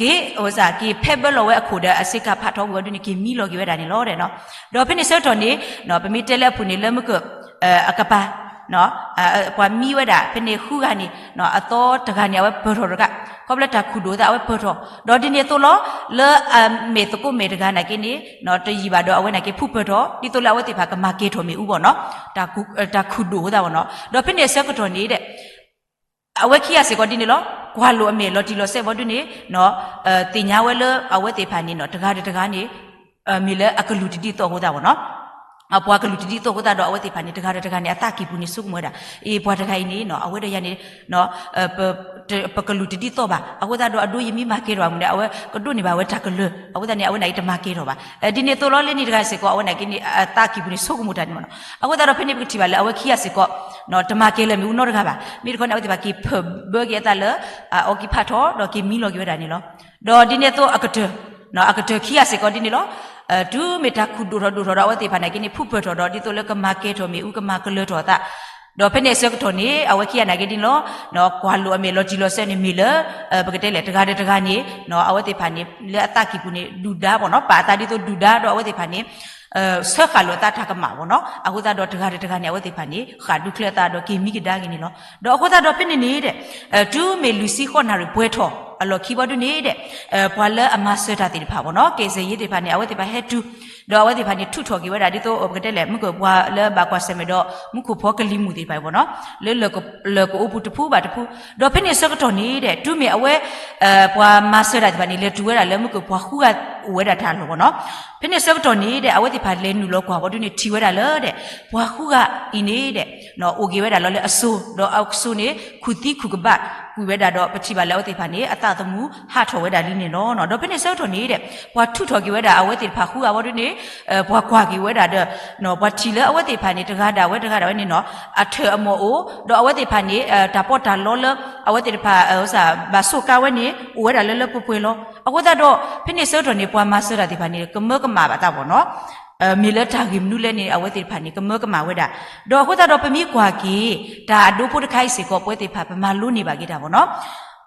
က့ၤ က့ၤဖဲဘၢလီၤဝဲအခိၣ်ဒီး အဆ့ကၤဖးထီဝံၤအီၤဒုန့ၣ် က့ၤမံလီၤက့ၤဝဲဒၣ်န့ၣ်လီၤ. ဒီးဖဲန့ၣ်ဆၢကတီၢ်န့ၣ် ပမ့ၢ်တဲလၢအပူၤန့ၣ် လၢမုၢ်ကၢၢ် အကပၤ ပှၤမံဝဲဒၣ် ဖဲန့ၣ်ဃုဂၤန့ၣ် အသီတဂၤန့ၣ် အဝဲပၢၢ်ထီၣ်တဂၤ ခီဖျိတၢ်ခူၣ်ဒိၣ်သး အဝဲပၢၢ်ထီၣ် ဒီးဒ်န့ၣ်အသိးလီၤ. လၢအမဲာ်သကိးမဲာ်တဂၤန့ၣ်က့န့ၣ် တယံာ်ဘၣ်ဒီး အဝဲန့ၣ်က့ဖုပၢၢ်ထီၣ် ဒ်သိးလၢအဝဲသ့ၣ်တဖၣ်ကမၤကဲထီၣ်မ့ၣ်အူဘၣ်နီၤ. တၢ်ခူၣ်ဒိၣ်အဃိသတးဘၣ်နီၤ. ဒီးဖဲန့ၣ်အဆၢကတီၢ်န့ၣ်ဒီး အဝဲခံဂၤစ့ၢ်ကီးဒ်န့ၣ်လီၤ. ကွၢ်လိာ်အမဲာ်လီၤတံၢ်လီၤဆဲးဘၣ်ဒုန့ၣ် သ့ၣ်ညါဝဲလၢအဝဲသ့ၣ်တဖၣ်န့ၣ် တဂၤဒီးတဂၤန့ၣ် မ့ၢ်လၢအကလုၢ်တဒ်သိးအဃိသတးဘၣ်နီၤ. ပှၤကလုၢ်တဒ်သိးအဃိသတးဒီး အဝဲသ့ၣ်တဖၣ်န့ၣ် တဂၤဒီးတဂၤန့ၣ် အသးကံၢ်ပူၤန့ၣ် ဆိကမိၣ်ဝဲဒၣ် အ့ၣ် ပှၤတဂၤအံၤန့ၣ် အဝဲဒီးယၤန့ၣ် ပကလုၢ်တဒ်သိးဘၣ်. အဃိသတးဒီး အဒိ ယမ့ၢ်မၤကဲထီၣ်ဘၣ်မ့ၢ်ဒီး အဝဲကဒိးန့ၢ်ဘၣ်ဝဲတၢ်ကလၢာ် အဃိသတးန့ၣ် အဝဲန့ၣ်အံၤတမၤကဲထီၣ်ဘၣ်. ဒ်န့ၣ်အသိးလီၤ လၢန့ၣ်တဂၤစ့ၢ်ကီး အဝဲန့ၣ်က့န့ၣ် အသးကံၢ်ပူၤန့ၣ် ဆိကမိၣ်တၢ်န့ၣ်မ့ၢ်နီၤ. အဃိသတးဒီး ဖဲန့ၣ်ပကထံၣ်ဘၣ်လၢအဝဲခံဂၤစ့ၢ်ကီး တမၤကဲလၢာ်မ့ၣ်အူနီတဂၤဘၣ်. မ့ၢ်တခီန့ၣ် အဝဲသ့ၣ်တဖၣ်က့ၤဖၢၣ်ဘၢက့ၤအသးလၢ အီကံဖးထီ ဒီးက့ၤမံလီၤက့ၤဝဲဒၣ်န့ၣ်လီၤ. ဒီးဒ်န့ၣ်အသိးအကတၢၢ် အကတၢၢ်ခံဂၤစ့ၢ်ကီးဒ်န့ၣ်လီၤ. တုၤမ့ၢ်တၢ်ခူၣ်ဒိၣ်ထီၣ်ဒိၣ်ထီၣ်ဒီး အဝဲသ့ၣ်တဖၣ်န့ၣ်က့န့ၣ် ဖုပၢၢ်ထီၣ်ဒီး ဒ်သိးလၢကမၤကဲထီၣ်မ့ၣ်အူ ကမၤကလၢၤထီၣ်အသး ဒီးဖဲန့ၣ်အဆၢကတီၢ်န့ၣ် အဝဲခံဂၤန့ၣ်က့န့ၣ်လီၤ. ကွၢ်လိာ်အမဲာ်လီၤတံၢ်လီၤဆဲးန့ၣ်မ့ၢ်လၢ ပကတဲလဲၣ် တဂၤဒီးတဂၤန့ၣ် အဝဲသ့ၣ်တဖၣ်န့ၣ် လၢအသးကံၢ်ပူၤန့ၣ် ဒုၣ်ဒါဘၣ်နီၤ ပာ်အသးဒ်သိးဒုၣ်ဒါဒီးအဝဲသ့ၣ်တဖၣ်န့ၣ် ဆၢဃာ်လိာ်အသးတၢ်ကမၣ်ဘၣ်နီၤ. အဃိသတးဒီးတဂၤဒီးတဂၤန့ၣ် အဝဲသ့ၣ်တဖၣ်န့ၣ် ဃၣ်ဒူချၢအသးဒီးက့ၤမံကဒါက့ၤန့ၣ်လီၤ. ဒီးအဃိသတးဒီးဖဲန့ၣ်န့ၣ်ဒီး တုၤမ့ၢ်လွံၢ်ဆံဃိးနၣ်ရံၣ်ပှဲၤထီၣ်အလီၢ်ခံဘီဒုန့ၣ်ဒီး ပှၤလၢအမၤစၢၤတၢ်သ့ၣ်တဖၣ်ဘၣ်နီၤ ကယ်ဆယ်ရေးသ့ၣ်တဖၣ်န့ၣ် အဝဲသ့ၣ်တဖၣ်ဟဲတုၤ ဒီးအဝဲသ့ၣ်တဖၣ်န့ၣ် ထုးထီၣ်က့ၤဝဲဒၣ်ဒ်သိး ပကတဲလဲၣ် မုၢ်ကၢၢ်ပှၤလၢဘၣ်ကွၢ်ဆၢၣ်မဲာ်ဒီး မူခိၣ်ဖီကလံၤမုၢ်သ့ၣ်တဖၣ်ဘၣ်နီၤ လၢ လၢၢ်ကအိပူၤတဖုဘၣ်တဖု ဒီးဖဲန့ၣ်အဆၢကတီၢ်န့ၣ်ဒီး တုၤမ့ၢ်အဝဲ ပှၤမၤစၢၤတၢ်သ့ၣ်တဖၣ်န့ၣ် လဲၤတုၤဝဲဒၣ်လၢမုၢ်ကၢၢ်ပှၤဃုဂၤအိၣ်ဝဲဒၣ်တၢ်လီၢ်ဘၣ်နီၤ. ဖဲန့ၣ်အဆၢကတီၢ်န့ၣ်ဒီး အဝဲသ့ၣ်တဖၣ်လဲၤနုာ်လီၤကွၢ်ဘီဒုန့ၣ် ထံၣ်ဝဲဒၣ်လၢဒီး ပှၤဃုဂၤအံၤန့ၣ်ဒီး အိၣ်က့ၤဝဲဒၣ်လီၤလၢအစိၤ ဒီးအစိၤန့ၣ် ခူၣ်သံခူၣ်ကဘၣ်ကွံာ်ဝဲဒၣ်ဒီး ပထံၣ်ဘၣ်လၢအဝဲသ့ၣ်တဖၣ်န့ၣ် အသးသမူဟးထီၣ်ဝဲဒၣ်လံန့ၣ်လီၤ. ဒီးဖဲန့ၣ်အဆၢကတီၢ်န့ၣ်ဒီး ပှၤထုးထီၣ်က့ၤဝဲဒၣ်အဝဲသ့ၣ်တဖၣ်ဃုဂၤဘီဒုန့ၣ် ပှၤကွၢ်က့ၤဝဲဒၣ်ဒီး ပှၤထံၣ်လၢအဝဲသ့ၣ်တဖၣ်န့ၣ် တဂၤဒီးဝဲတဂၤဒီးဝဲန့ၣ်နီၤ အထၢၣ်အမီၢ်အိၣ် ဒီးအဝဲသ့ၣ်တဖၣ်န့ၣ် တၢ်ပီးတၢ်လီလၢ အဝဲသ့ၣ်တဖၣ် ဘၣ်ဆိးကါဝဲန့ၣ် အိၣ်ဝဲဒၣ်လၢလၢပှဲၤပှဲၤလီၤ. အဃိသတးဒီး ဖဲန့ၣ်အဆၢကတီၢ်န့ၣ် ပှၤမၤစၢၤတၢ်သ့ၣ်တဖၣ်န့ၣ် ကမၢကမၣ်ဘၣ်သးဘၣ်နီၤ မ့ၢ်လၢတၢ်ဂ့ၢ်မနုၤလဲၣ်န့ၣ် အဝဲသ့ၣ်တဖၣ်န့ၣ် ကမၢကမၣ်ဝဲဒၣ်. ဒီးအဃိသတးဒီး ပမ့ၢ်ကွၢ်က့ၤ တၢ်အဒိဖိတခါအံၤစ့ၢ်ကီး ပဝဲသ့ၣ်တဖၣ် ပမၤလိန့ၢ်ဘၣ်က့ၤတၢ်ဘၣ်နီၤ.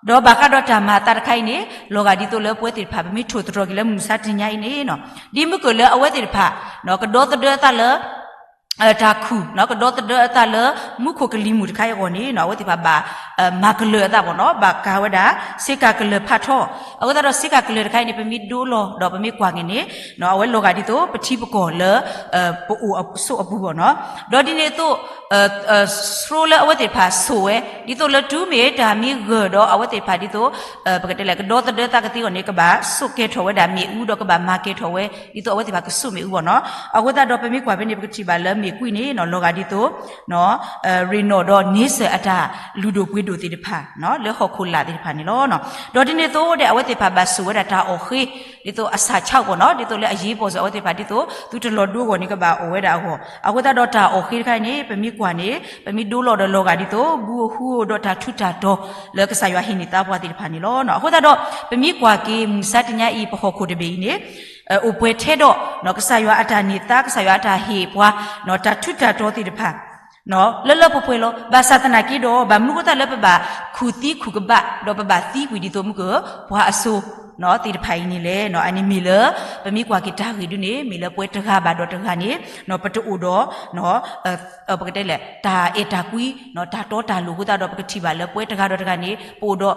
ဒီးဘၣ်ဃးဒီးတၢ်မၤအသးတခါအံၤန့ၣ် လီၤဂာ်ဒ်သိးလၢပဝဲသ့ၣ်တဖၣ် ပမ့ၢ်ထိၣ်သတြီၤက့ၤလၢမုၢ်မဆါတနံၤညါအံၤန့ၣ်နီၤ ဒ်မုၢ်ကၢၢ်လၢအဝဲသ့ၣ်တဖၣ် ကဒီသဒၢအသးလၢ တၢ်ခူၣ် ကဒီသဒၢအသးလၢ မူခိၣ်ကလံၤမုၢ်တခါအံၤအဂီၢ်န့ၣ်နီၤ အဝဲသ့ၣ်တဖၣ်ဘၣ် မၤကလၢၤအသးဘၣ်နီၤ ဘၣ်ကၤဝဲဒၣ် ဆ့ကၤကလၢၤဖးထီ အဃိသတးဒီး ဆ့ကၤကလၢၤတခါအံၤန့ၣ် ပမ့ၢ်ဒိလီၤဒီးပမ့ၢ်ကွၢ်က့ၤန့ၣ် အဝဲလီၤဂာ်ဒ်သိး ပထံပကီၢ်လၢ ပအိၣ်အဆိးအပူၤဘၣ်နီၤ. ဒီးဒ်န့ၣ်အသိး ဆှိလၢအဝဲသ့ၣ်တဖၣ်ဆိးဝဲ ဒ်သိးလၢတုၤမ့ၢ်တၢ်မ့ၢ်ဂၢၢ်ဒီးအဝဲသ့ၣ်တဖၣ်ဒ်သိး ပကတဲလဲၣ် ကဒီသဒၢသးကသ့အဂီၢ်န့ၣ် ကဘၣ်ဆိးကဲထီၣ်ဝဲဒၣ်မ့ၣ်အူဒီးကဘၣ်မၤကဲထီၣ်ဝဲ ဒ်သိးအဝဲသ့ၣ်တဖၣ်ကဆိးမ့ၣ်အူဘၣ်နီၤ. အဃိသတးဒီးပမ့ၢ်ကွၢ်ဖဲန့ၣ် ပကထံၣ်ဘၣ်လၢမ့ၣ်ကွံန့ၣ်နီၤ လီၤဂာ်ဒ်သိး ရ့ၣ်နီၣ်ဒီးန့ဆၢၣ်အတၢ်လုၢ်ဒိၣ်ပှ့ၤဒိၣ်သ့ၣ်တဖၣ် လၢဟီၣ်ခိၣ်လာ်သ့ၣ်တဖၣ်န့ၣ်လီၤ. ဒီးဒ်န့ၣ်အသိးဒီး အဝဲသ့ၣ်တဖၣ်ဘၣ်ဆိးဝဲဒၣ်တၢ်အီၣ်ဃ့ ဒ်သိးအဆၣ်ဆါဘၣ်နီၤ ဒ်သိးလၢအရေးပေါ်ဆို အဝဲသ့ၣ်တဖၣ်ဒ်သိး သုတလီၤဒိအဂီၢ်န့ၣ် ကဘၣ်အီၣ်ဝဲဒၣ်အဂီၢ် အဃိသတးဒီးတၢ်အီၣ်ဃ့တခါအံၤန့ၣ် ပမ့ၢ်ကွၢ်န့ၣ် ပမ့ၢ်ဒိလီၤဒီးလီၤဂာ်ဒ်သိး ဘုအဟူအိၣ်ဒီးတၢ်ထူးတၢ်တီၤလၢကစၢ်ယွၤဟ့ၣ်န့ၢ်သးပှၤသ့ၣ်တဖၣ်န့ၣ်လီၤ. အဃိသတးဒီး ပမ့ၢ်ကွၢ်က့ၤမုၢ်မဆါတနံၤအံၤ ပဟီၣ်ခိၣ်တဘ့ၣ်အံၤန့ၣ် အိၣ်ပှဲၤထဲဒီး ကစၢ်ယွၤအတၢ်န့ၢ်သါ ကစၢ်ယွၤအတၢ်ဟ့ၣ်ပှၤ တၢ်ထူးတၢ်တီၤသ့ၣ်တဖၣ် လၢလၢပှဲၤပှဲၤလီၤ. ဘၣ်ဆၣ်သနာ်က့ဒီး ဘၣ်မနုၤအဃိသတးလၢပဘၣ်ခူၣ်သံခူၣ်ကဘၣ် ဒီးပဘၣ်သံကွံာ်ဒ်သိးမုၢ်ကၢၢ် ပှၤအစိၤ သ့ၣ်တဖၣ်အံၤန့ၣ်လဲၣ်. အန့ၣ်မ့ၢ်လၢ ပမ့ၢ်ကွၢ်က့ၤတၢ်ဂ့ၢ်ဒုန့ၣ် မ့ၢ်လၢပဝဲတဂၤဘၣ်ဒီးတဂၤန့ၣ် ပတအိၣ်ဒီး ပကတဲလဲၣ် တၢ်အဲၣ်တၢ်ကွံ တၢ်တီတၢ်လိၤအဃိသတးဒီး ပကထံၣ်ဘၣ်လၢပဝဲတဂၤဒီးတဂၤန့ၣ် ပအိၣ်ဒီး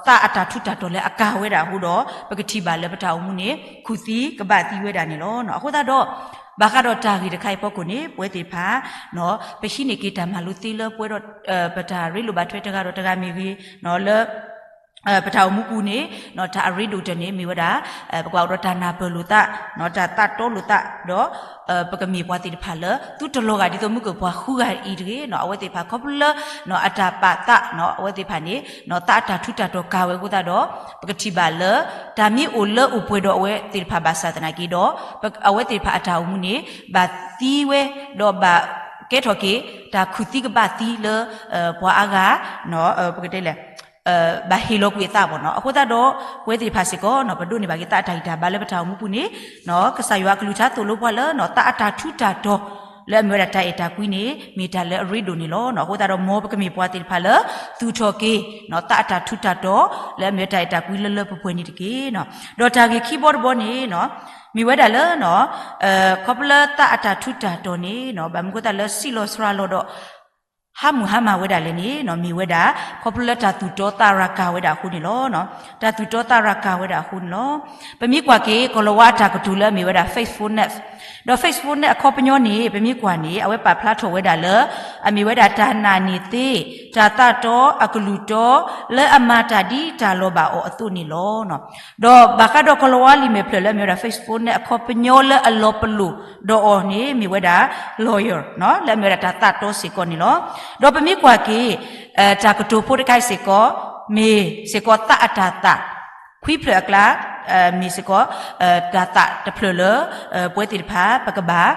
သးအတၢ်ထူးတၢ်တီၤလၢအကၤဝဲဒၣ်အဃိဒီး ပကထံၣ်ဘၣ်လၢပတၢ်အိၣ်မူန့ၣ် ခူၣ်သံကဘၣ်သံဝဲဒၣ်န့ၣ်လီၤ. အဃိသတးဒီး ဘၣ်ဃးဒီးတၢ်ဂ့ၢ်တခါအံၤအဖီခိၣ်န့ၣ် ပဝဲသ့ၣ်တဖၣ် ပဟံးန့ၢ်က့ၤတၢ်မၤလိသ့လၢပဝဲဒီး ပတၢ်ရ့လိာ်ဘၣ်ထွဲတဂၤဒီးတဂၤမ့ၢ်ဂ့ၤ လၢ ပတၢ်အိၣ်မူပူၤန့ၣ် တၢ်အရ့ဒိၣ်ကတၢၢ်န့ၣ် မ့ၢ်ဝဲဒၣ် ပကွၢ်အိၣ်ဒီးတၢ်နၢ်ပၢၢ်လိာ်သး တၢ်သးတီလိာ်သး ဒီး ပကမ့ၢ်ပှၤသ့ၣ်တဖၣ်လၢ သုတလီၤဂာ်ဒ်သိးမုၢ်ကၢၢ်ပှၤဃုဂၤအံၤတဂ့ၤ အဝဲသ့ၣ်တဖၣ်ခီဖျိလၢ အတၢ်ပာ်သး အဝဲသ့ၣ်တဖၣ်န့ၣ် သးအတၢ်ထူးတၢ်တီၤကၤဝဲအဃိသတးဒီး ပကထံၣ်ဘၣ်လၢ တၢ်မ့ၢ်အိၣ်လၢအိၣ်ပှဲၤဒီးအဝဲသ့ၣ်တဖၣ်ဘၣ်ဆၣ်သနာ်က့ဒီး အဝဲသ့ၣ်တဖၣ်အတၢ်အိၣ်မူန့ၣ် ဘၣ်သံဝဲ ဒီးဘၣ် ကဲထီၣ်က့ၤ တၢ်ခုၣ်သံကဘၣ်သံလၢ ပှၤအါဂၤ ပကတဲလဲၣ် ဘၣ်ဟ့ၣ်လီၤကွံာ်အသးဘၣ်နီၤ. အဃိသတးဒီး ပဝဲသ့ၣ်တဖၣ်စ့ၢ်ကီးနီၤ ပဒိးန့ၢ်ဘၣ်က့ၤသးအတၢ်ဂံၢ်တၢ်ဘါလၢပတၢ်အိၣ်မူပူၤန့ၣ် ကစၢ်ယွၤအကလုၢ်ကထါသိၣ်လိပှၤလၢ တၢ်အတၢ်ထူးတၢ်တီၤ လၢအမ့ၢ်ဝဲဒၣ်တၢ်အဲၣ်တၢ်ကွံန့ၣ် မ့ၢ်တၢ်လၢအရ့ဒိၣ်န့ၣ်လီၤ. အဃိသတးဒီး မ်ပကမ့ၢ်ပှၤသ့ၣ်တဖၣ်လၢ သူၣ်ထီၣ်က့ၤ တၢ်အတၢ်ထူးတၢ်တီၤ လၢအမ့ၢ်ဝဲတၢ်အဲၣ်တၢ်ကွံလၢလၢပှဲၤပှဲၤန့ၣ်တက့ၢ်. ဒီးတၢ်ဂ့ၢ်ခံဘီတဘီန့ၣ် မ့ၢ်ဝဲဒၣ်လၢ ခီဖျိလၢတၢ်အတၢ်ထူးတၢ်တီၤန့ၣ် ဘၣ်မနုၤအဃိသတးလၢစံၣ်လီၤစှၤလီၤဒီး ဟါမုၢ်ဟါမၢ်ဝဲဒၣ်လဲၣ်န့ၣ် မ့ၢ်ဝဲဒၣ် ခီဖျိလၢတၢ်သူၣ်တီသးရၤကၤဝဲဒၣ်အဃိန့ၣ်လီၤ. တၢ်သူၣ်တီသးရၤကၤဝဲဒၣ်အဃိန့ၣ်လီၤ. ပမ့ၢ်ကွၢ်က့ၤ ကီၤလၤဝါအတၢ်ကတိၤလၢအမ့ၢ်ဝဲဒၣ် faithfulness ဒီး faithfulness အခီပညီန့ၣ် ပမ့ၢ်ကွၢ်န့ၣ် အဝဲပာ်ဖျါထီၣ်ဝဲဒၣ်လၢ အမ့ၢ်ဝဲဒၣ်တၢ်နာ်န့ၢ်သ့, တၢ်သးတီအကလုၢ်တီ လၢအမၤတၢ်ဒ်တၢ်လီၤဘၣ်အီၤအသိးန့ၣ်လီၤ. ဒီးဘၣ်ဃးဒီးကီၤလၤဝါလံာ်မဲာ်ဖျၢၣ်လၢအမ့ၢ်ဝဲဒၣ် faithfulness အခီပညီလၢအလီၤပလိာ်ဒီးအီၤန့ၣ် မ့ၢ်ဝဲဒၣ် lawyer လၢအမ့ၢ်ဝဲဒၣ်တၢ်သးတီစ့ၢ်ကီးန့ၣ်လီၤ. ဒီးပမ့ၢ်ကွၢ်က့ၤ တၢ်ကတိၤဖိတခါအံၤစ့ၢ်ကီး မ့ၢ်စ့ၢ်ကီးသးအတၢ်သး ခွံဖျၢၣ်အကျါ မ့ၢ်စ့ၢ်ကီး တၢ်သးတဖျၢၣ်လၢ ပဝဲသ့ၣ်တဖၣ် ပကဘၣ်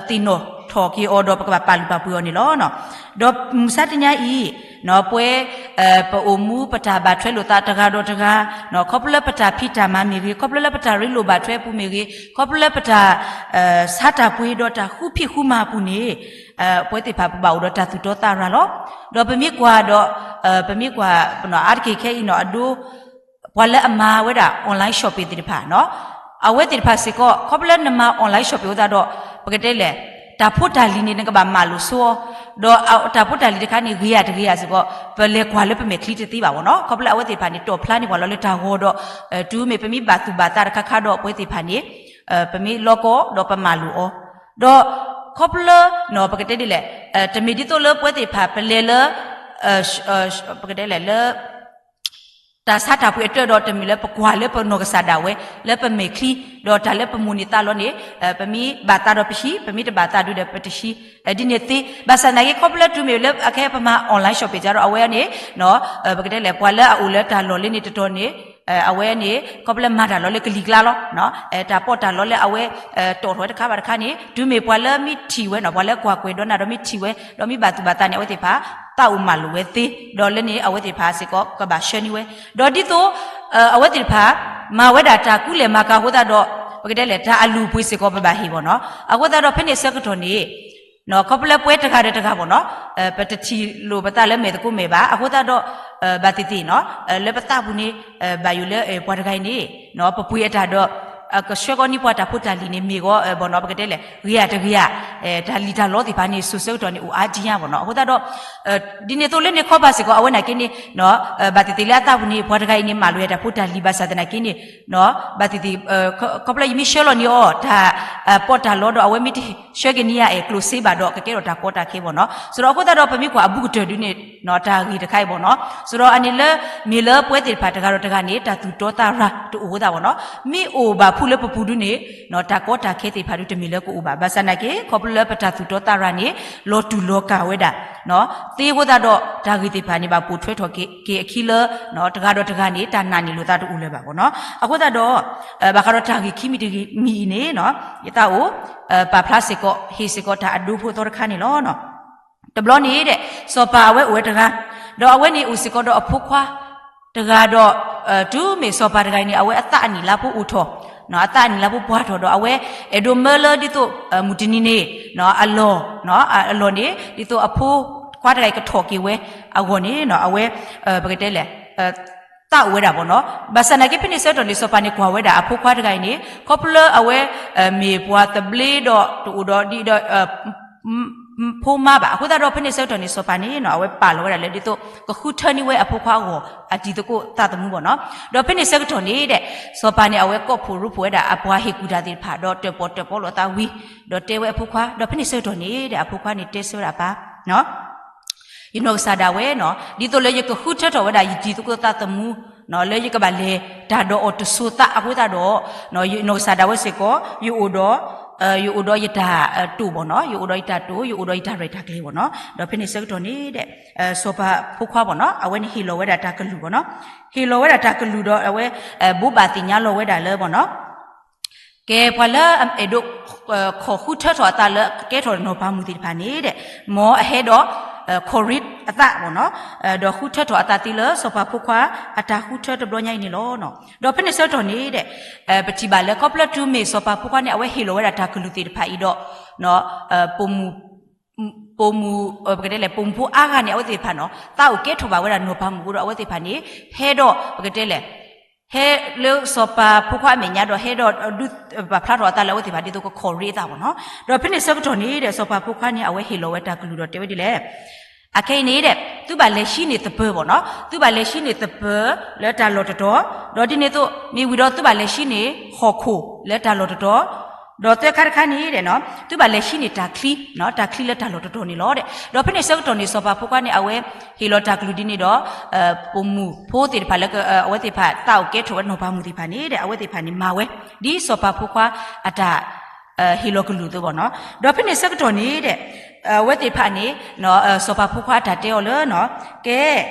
သ့ၣ်နီၣ်ထီၣ်က့ၤအီၤဒီးပကဘၣ်ပာ်လုၢ်ပာ်ပှ့ၤအီၤန့ၣ်လီၤ. ဒီးမုၢ်မဆါတနံၤအံၤ ပဝဲ ပအိၣ်မူပတၢ်ဘၣ်ထွဲလိာ်သးတဂၤဒီးတဂၤ ခီဖျိလၢပတၢ်ဖံးတၢ်မၤမ့ၢ်ဂ့ၤ, ခီဖျိလၢပတၢ်ရ့လိာ်ဘၣ်ထွဲအပူၤမ့ၢ်ဂ့ၤ, ခီဖျိလၢပတၢ် ဆါတၢ်ပှ့ၤဒီးတၢ်ဃုဖံးဃုမၤအပူၤန့ၣ် ပဝဲသ့ၣ်တဖၣ်ပဘၣ်အိၣ်ဒီးတၢ်သူၣ်တီသးရၤလီၤ. ဒီးပမ့ၢ်ကွၢ်ဒီး ပမ့ၢ်ကွၢ် အါတက့ၢ်ခဲအံၤနီၤ အဒိ ပှၤလၢအမၤဝဲဒၣ် online shopping သ့ၣ်တဖၣ် အဝဲသ့ၣ်တဖၣ်စ့ၢ်ကီး ခီဖျိလၢနမၤ online shopping အဃိသတးဒီး ပကတဲလဲၣ် တၢ်ဖိတၢ်လံၤန့ၣ် နကဘၣ်မၤလိာ်ဆိအီၤ, ဒီးတၢ်ဖိတၢ်လံၤတခါန့ၣ် ဂ့ၤဧါတဂ့ၤဧါစ့ၢ်ကီး ပလဲၤကွၢ်လၢပမဲာ်ချံတသ့ဘၣ်ဘၣ်နီၤ. ခီဖျိလၢအဝဲသ့ၣ်တဖၣ်န့ၣ် တီၣ်ဖျါန့ၢ်ပှၤလီၤလၢတၢ်ဂီၤဒီး တုၤမ့ၢ်ပမ့ၢ်ဘၣ်သူၣ်ဘၣ်သးတခါခါဒီး ပဝဲသ့ၣ်တဖၣ်န့ၣ် ပမ့ၢ်လီကီဒီးပမၤလိာ်အီၤ, ဒီးခီဖျိလၢ ပကတဲဒ်လဲၣ် တမ့ၢ်ဒ်သိးလၢပဝဲသ့ၣ်တဖၣ်ပလဲၤလၢ ပကတဲလဲၣ်လၢ တၢ်ဆါတၢ်ပှ့ၤအတၢၢ်ဒီး တမ့ၢ်လၢပကွၢ်လၢပနီၢ်ကစၢ်ဒၣ်ဝဲ လၢပမဲာ်ချံ ဒီးတၢ်လၢပမိၣ်န့ၢ်သးလီန့ၣ် ပမ့ၢ်ဘၣ်သးဒီးပဟံး, ပမ့ၢ်တဘၣ်သးဒုဒီးပတဟံး, ဒ်န့ၣ်သ့. ဘၣ်ဆၣ်သနာ်က့ ခီဖျိလၢတုၤမ့ၢ်လၢအခဲပမၤ online shopping စ့ၢ်ဒီး အဝဲန့ၣ် ပကတဲလဲၣ် ပှၤလၢအအိၣ်လၢတၢ်လီၢ်လၢန့ၣ်တတီၤန့ၣ် အဝဲန့ၣ် ခီဖျိလၢမၤတၢ်လီၤလၢကလံၤကျါလီၤ. တၢ်ပီးတၢ်လီလၢအဝဲ တီၣ်ထီၣ်ဝဲတခါဘၣ်တခါန့ၣ် တုၤမ့ၢ်ပှၤလၢမ့ၢ်ထံၣ်ဝဲနီၤ ပှၤလၢကွၢ်ကွဲၢ်ဒီနၢ်ဒီးမ့ၢ်ထံၣ်ဝဲ ဒီးမ့ၢ်ဘၣ်သူၣ်ဘၣ်သးန့ၣ် အဝဲသ့ၣ်တဖၣ် သးအိၣ်မၤလိာ်ဝဲသ့, ဒီးလၢန့ၣ် အဝဲသ့ၣ်တဖၣ်စ့ၢ်ကီး ကဘၣ်ဆှၢန့ၢ်ဝဲ. ဒီးဒ်သိး အဝဲသ့ၣ်တဖၣ် မၤဝဲဒၣ်တၢ်ကူလဲၢ်မၤကၤအဃိသတးဒီး ပကတဲလဲၣ် တၢ်အလုၢ်အပှ့ၤစ့ၢ်ကီးပဘၣ်ဟ့ၣ်ဘၣ်နီၤ. အဃိသတးဒီး ဖဲန့ၣ်ဆၢကတီၢ်န့ၣ် ခီဖျိလၢပဝဲတဂၤဒီးတဂၤဘၣ်နီၤ ပတထံၣ်လိာ်ပသးလၢမဲာ်သကိးမဲာ်ဘၣ်. အဃိသတးဒီး ဘၣ်သ့ၣ်သ့ၣ်နီၤ လၢပသးပူၤန့ၣ် ဘၣ်ယိၣ်လၢပှၤတဂၤအံၤန့ၣ် ပပှ့ၤအတၢ်ဒီး ကဆှၢကီးန့ၢ်ပှၤတၢ်ဖိတၢ်လံၤန့ၣ် မ့ၢ်ဂီၤဘၣ်နီၤ ပကတဲလဲၣ် ဂ့ၤဧါတဂ့ၤဧါ တၢ်လံၣ်တၢ်လီသ့ၣ်တဖၣ်န့ၣ် စိၤဆၢကတီၢ်န့ၣ် အိၣ်အါဒံအါဘၣ်နီၤ. အဃိသတးဒီး ဒ်န့ၣ်အသိးလၢန့ၣ်ခီပၤစ့ၢ်ကီး အဝဲနာ်က့န့ၣ် ဘၣ်သ့ၣ်သ့ၣ်လၢအသးပူၤန့ၣ် ပှၤတဂၤအံၤန့ၣ် မၤလိာ်ယၤတၢ်ဖိတၢ်လံၤဘၣ်ဆၣ်သနာ်က့န့ၣ် ဘၣ်သ့ၣ်သ့ၣ် ခီဖျိယမ့ၢ်ဆှၢလီၤန့ၢ်အီၤ တၢ်ပီးတၢ်လီဒီး အဝဲမ့ၢ်တဆှၢက့ၤန့ၢ်ယၤအဲၣ်ကျိၣ်စ့ဘၣ်ဒီး ကကဲထီၣ်တၢ်ကီတၢ်ခဲဘၣ်နီၤ. ဆိုတော့ အဃိသတးဒီး ပမ့ၢ်ကွၢ်အဘူးကတၢၢ်ဒုန့ၣ် တၢ်ဂ့ၢ်တခါအံၤဘၣ်နီၤ. ဆိုတော့ အန့ၣ်လၢ မ့ၢ်လၢပဝဲသ့ၣ်တဖၣ်တဂၤဒီးတဂၤန့ၣ် တၢ်သူၣ်တီသးရၤတအိၣ်အဃိသတးဘၣ်နီၤ. မ့ၢ်အိၣ်ဘၣ်ဖုးလၢပပူၤဒုန့ၣ် တၢ်ကီတၢ်ခဲသ့ၣ်တဖၣ်ဒုတမ့ၢ်လၢကအိၣ်ဘၣ်. ဘၣ်ဆၣ်သနာ်က့ ခီဖျိလၢပတၢ်သူၣ်တီသးရၤန့ၣ် လီၤတူၢ်လီၤကာ်ဝဲဒၣ် သ့အဃိသတးဒီး တၢ်ဂ့ၢ်သ့ၣ်တဖၣ်န့ၣ် ဘၣ်ပိာ်ထွဲထီၣ်က့ၤအခံလၢ တဂၤဒီးတဂၤန့ၣ် တၢ်နာ်န့ၢ်လိာ်သးတအိၣ်လၢၤဘၣ်ဘၣ်နီၤ. အဃိသတးဒီး ဘၣ်ဃးဒီးတၢ်ဂ့ၢ်ခံမံၤတမံၤအံၤန့ၣ် ယသးအိၣ် ပာ်ဖျါစ့ၢ်ကီး ဟ့ၣ်စ့ၢ်ကီးတၢ်အဒိဖိသီတခါန့ၣ်လီၤ. တဘျီန့ၣ်ဒီး စီၤပၤအဝဲအိၣ်ဝဲတဂၤ, ဒီးအဝဲန့ၣ်အိၣ်စ့ၢ်ကီးဒီးအဖိခွါတဂၤဒီး တုၤမ့ၢ်စီၤပၤတဂၤအံၤန့ၣ် အဝဲအသးအနံၣ်လါဖိအိၣ်ထီၣ်, အသးအနံၣ်လါဖိပှၢ်ထီၣ်ဒီး အဝဲအဲၣ်ဒိးမၢလၢဒ်သိး မုၢ်တနံၤန့ၣ် အလီၢ်, အလီၢ်န့ၣ် ဒ်သိးအဖိခွါတဂၤအံၤကထီၣ်က့ၤဝဲအဂီၢ်န့ၣ် အဝဲ ပကတဲလဲၣ် သးအိၣ်ဝဲဒၣ်ဘၣ်နီၤ. ဘၣ်ဆၣ်သနာ်က့ ဖဲန့ၣ်ဆၢကတီၢ်န့ၣ် စီၤပၤန့ၣ်ကွၢ်ဝဲဒၣ် အဖိခွါတဂၤအံၤန့ၣ် ခီဖျိလၢအဝဲ မ့ၢ်ပှၤသဘျ့ဒီး တအိၣ်ဒီးဒ်ဒီး ဖိမါဘၣ်. အဃိသတးဒီး ဖဲန့ၣ်ဆၢကတီၢ်န့ၣ် စီၤပၤန့ၣ် အဝဲပာ်လီၤဝဲဒၣ်လၢ ဒ်သိး ကဃုထၢန့ၢ်ဝဲအဖိခွါအဂီၢ် အတံၤသကိးသးသမူဘၣ်နီၤ. ဒီးဖဲန့ၣ်ဆၢကတီၢ်န့ၣ်ဒီး စီၤပၤန့ၣ် အဝဲကိးဖှိၣ်ရိဖှိၣ်ဝဲဒၣ် အပှၤဟ့ၣ်ကူၣ်တၢ်သ့ၣ်တဖၣ် ဒီးတၢၣ်ပီၣ်တၢၣ်ပီလိာ်သးဝံၤ ဒီးတဲဝဲအဖိခွါ, ဒီးဖဲန့ၣ်ဆၢကတီၢ်န့ၣ်ဒီး အဖိခွါန့ၣ်တဲဆၢဝဲဒၣ်ပၢ် ယနီၢ်ကစၢ်ဒၣ်ဝဲနီၤ ဒ်သိးလၢယကဃုထၢထီၣ်ဝဲဒၣ်ယတံၤသကိးသးသမူ လၢယကဘၣ်လဲၤတၢ်ဒီးအီၤတစိၤသးအဃိသတးဒီး ယနီၢ်ကစၢ်ဒၣ်ဝဲစ့ၢ်ကီး ယအိၣ်ဒီး ယအိၣ်ဒီးယတၢ်တိာ်ဘၣ်နီၤ, ယအိၣ်ဒီးယတၢ်တိာ် ယအိၣ်ဒီးယတၢ်ရဲၣ်တၢ်ကျဲၤဘၣ်နီၤ. ဒီးဖဲန့ၣ်ဆၢကတီၢ်န့ၣ်ဒီး စီၤပၤဖိခွါဘၣ်နီၤ အဝဲန့ၣ်ဟ့ၣ်လီၤဝဲဒၣ်တၢ်ကလုၢ်ဘၣ်နီၤ, ဟ့ၣ်လီၤဝဲဒၣ်တၢ်ကလုၢ်ဒီးအဝဲ ဘိးဘၣ်သ့ၣ်ညါလီၤဝဲဒၣ်လၢဘၣ်နီၤ ကဲပှၤလၢအအဲၣ်ဒိး ခိးဃုထၢထီၣ်အသးလၢကကဲထီၣ်နီၢ်ပၤမုၣ်သ့ၣ်တဖၣ်န့ၣ်ဒီး မ်အဟဲဒီး ခိးရ့အသးဘၣ်နီၤ, ဒီးဃုထၢထီၣ်အသးသ့လၢစီၤပၤဖိခွါအတၢ်ဃုထၢတဘျီညါအံၤန့ၣ်လီၤ. ဒီးဖဲန့ၣ်ဆၢကတီၢ်န့ၣ်ဒီး ပထံၣ်ဘၣ်လၢခီဖျိတုၤမ့ၢ်စီၤပၤဖိခွါန့ၣ် အဝဲဟ့ၣ်လီၤဝဲဒၣ်တၢ်ကလုၢ်သ့ၣ်တဖၣ်အံၤဒီး ပိာ်မုၣ် ပကတဲလဲၣ် ပိာ်မုၣ်ဖိအါဂၤန့ၣ် အဝဲသ့ၣ်တဖၣ်နီၤ သးအိၣ်ကဲထီၣ်ဘၣ်ဝဲဒၣ်နီၢ်ပၤမုၣ်အဃိဒီး အဝဲသ့ၣ်တဖၣ်န့ၣ် ဟဲဒီး ပကတဲလဲၣ် ဟဲလၢစီၤပၤဖိခွါအမဲာ်ညါဒီး ဟဲဒီးဒုးပာ်ဖျါထီၣ်အသးလၢအဝဲသ့ၣ်တဖၣ်ဒ်သိးကခိးရ့အသးဘၣ်နီၤ. ဒီးဖဲန့ၣ်ဆၢကတီၢ်န့ၣ်ဒီး စီၤပၤဖိခွါန့ၣ် အဝဲဟ့ၣ်လီၤဝဲတၢ်ကလုၢ်ဒီးတဲဝဲဒ်လဲၣ် အခဲအံၤန့ၣ်ဒီး သုဘၣ်လဲၤဟံးန့ၢ်သပၢၤဘၣ်နီၤ, သုဘၣ်လဲၤဟံးန့ၢ်သပၢၤလၢတၢ်လီၢ်တတီၤ, ဒီးဒ်န့ၣ်အသိး မ့ၢ်ဝံၤဒီးသုဘၣ်လဲၤဟံးန့ၢ်ဟီၣ်ခိၣ်လၢတၢ်လီၢ်တတီၤ, ဒီးသၢခါတခါန့ၣ်ဒီး သုဘၣ်လဲၤဟံးန့ၢ်တၢ်ချံ, တၢ်ချံလၢတၢ်လီၢ်တတီၤန့ၣ်လီၤ. ဒီးဖဲန့ၣ်ဆၢကတီၢ်န့ၣ် စီၤပၤဖိခွါန့ၣ် အဝဲဟ့ၣ်လီၤတၢ်ကလုၢ်ဒ်န့ၣ်ဒီး ပိာ်မုၣ်ဖိသ့ၣ်တဖၣ်လၢ အဝဲသ့ၣ်တဖၣ်သးအိၣ်ကဲထီၣ်ဝဲနီၢ်ပၤမုၣ်သ့ၣ်တဖၣ်န့ၣ်ဒီး အဝဲသ့ၣ်တဖၣ်န့ၣ်မၤဝဲ ဒ်စီၤပၤဖိခွါအတၢ် ဟ့ၣ်လီၤကလုၢ်အသိးဘၣ်နီၤ. ဒီးဖဲန့ၣ်ဆၢကတီၢ်န့ၣ်ဒီး အဝဲသ့ၣ်တဖၣ်န့ၣ် စီၤပၤဖိခွါအတၢ်တဲအီၤလၢ ကဲ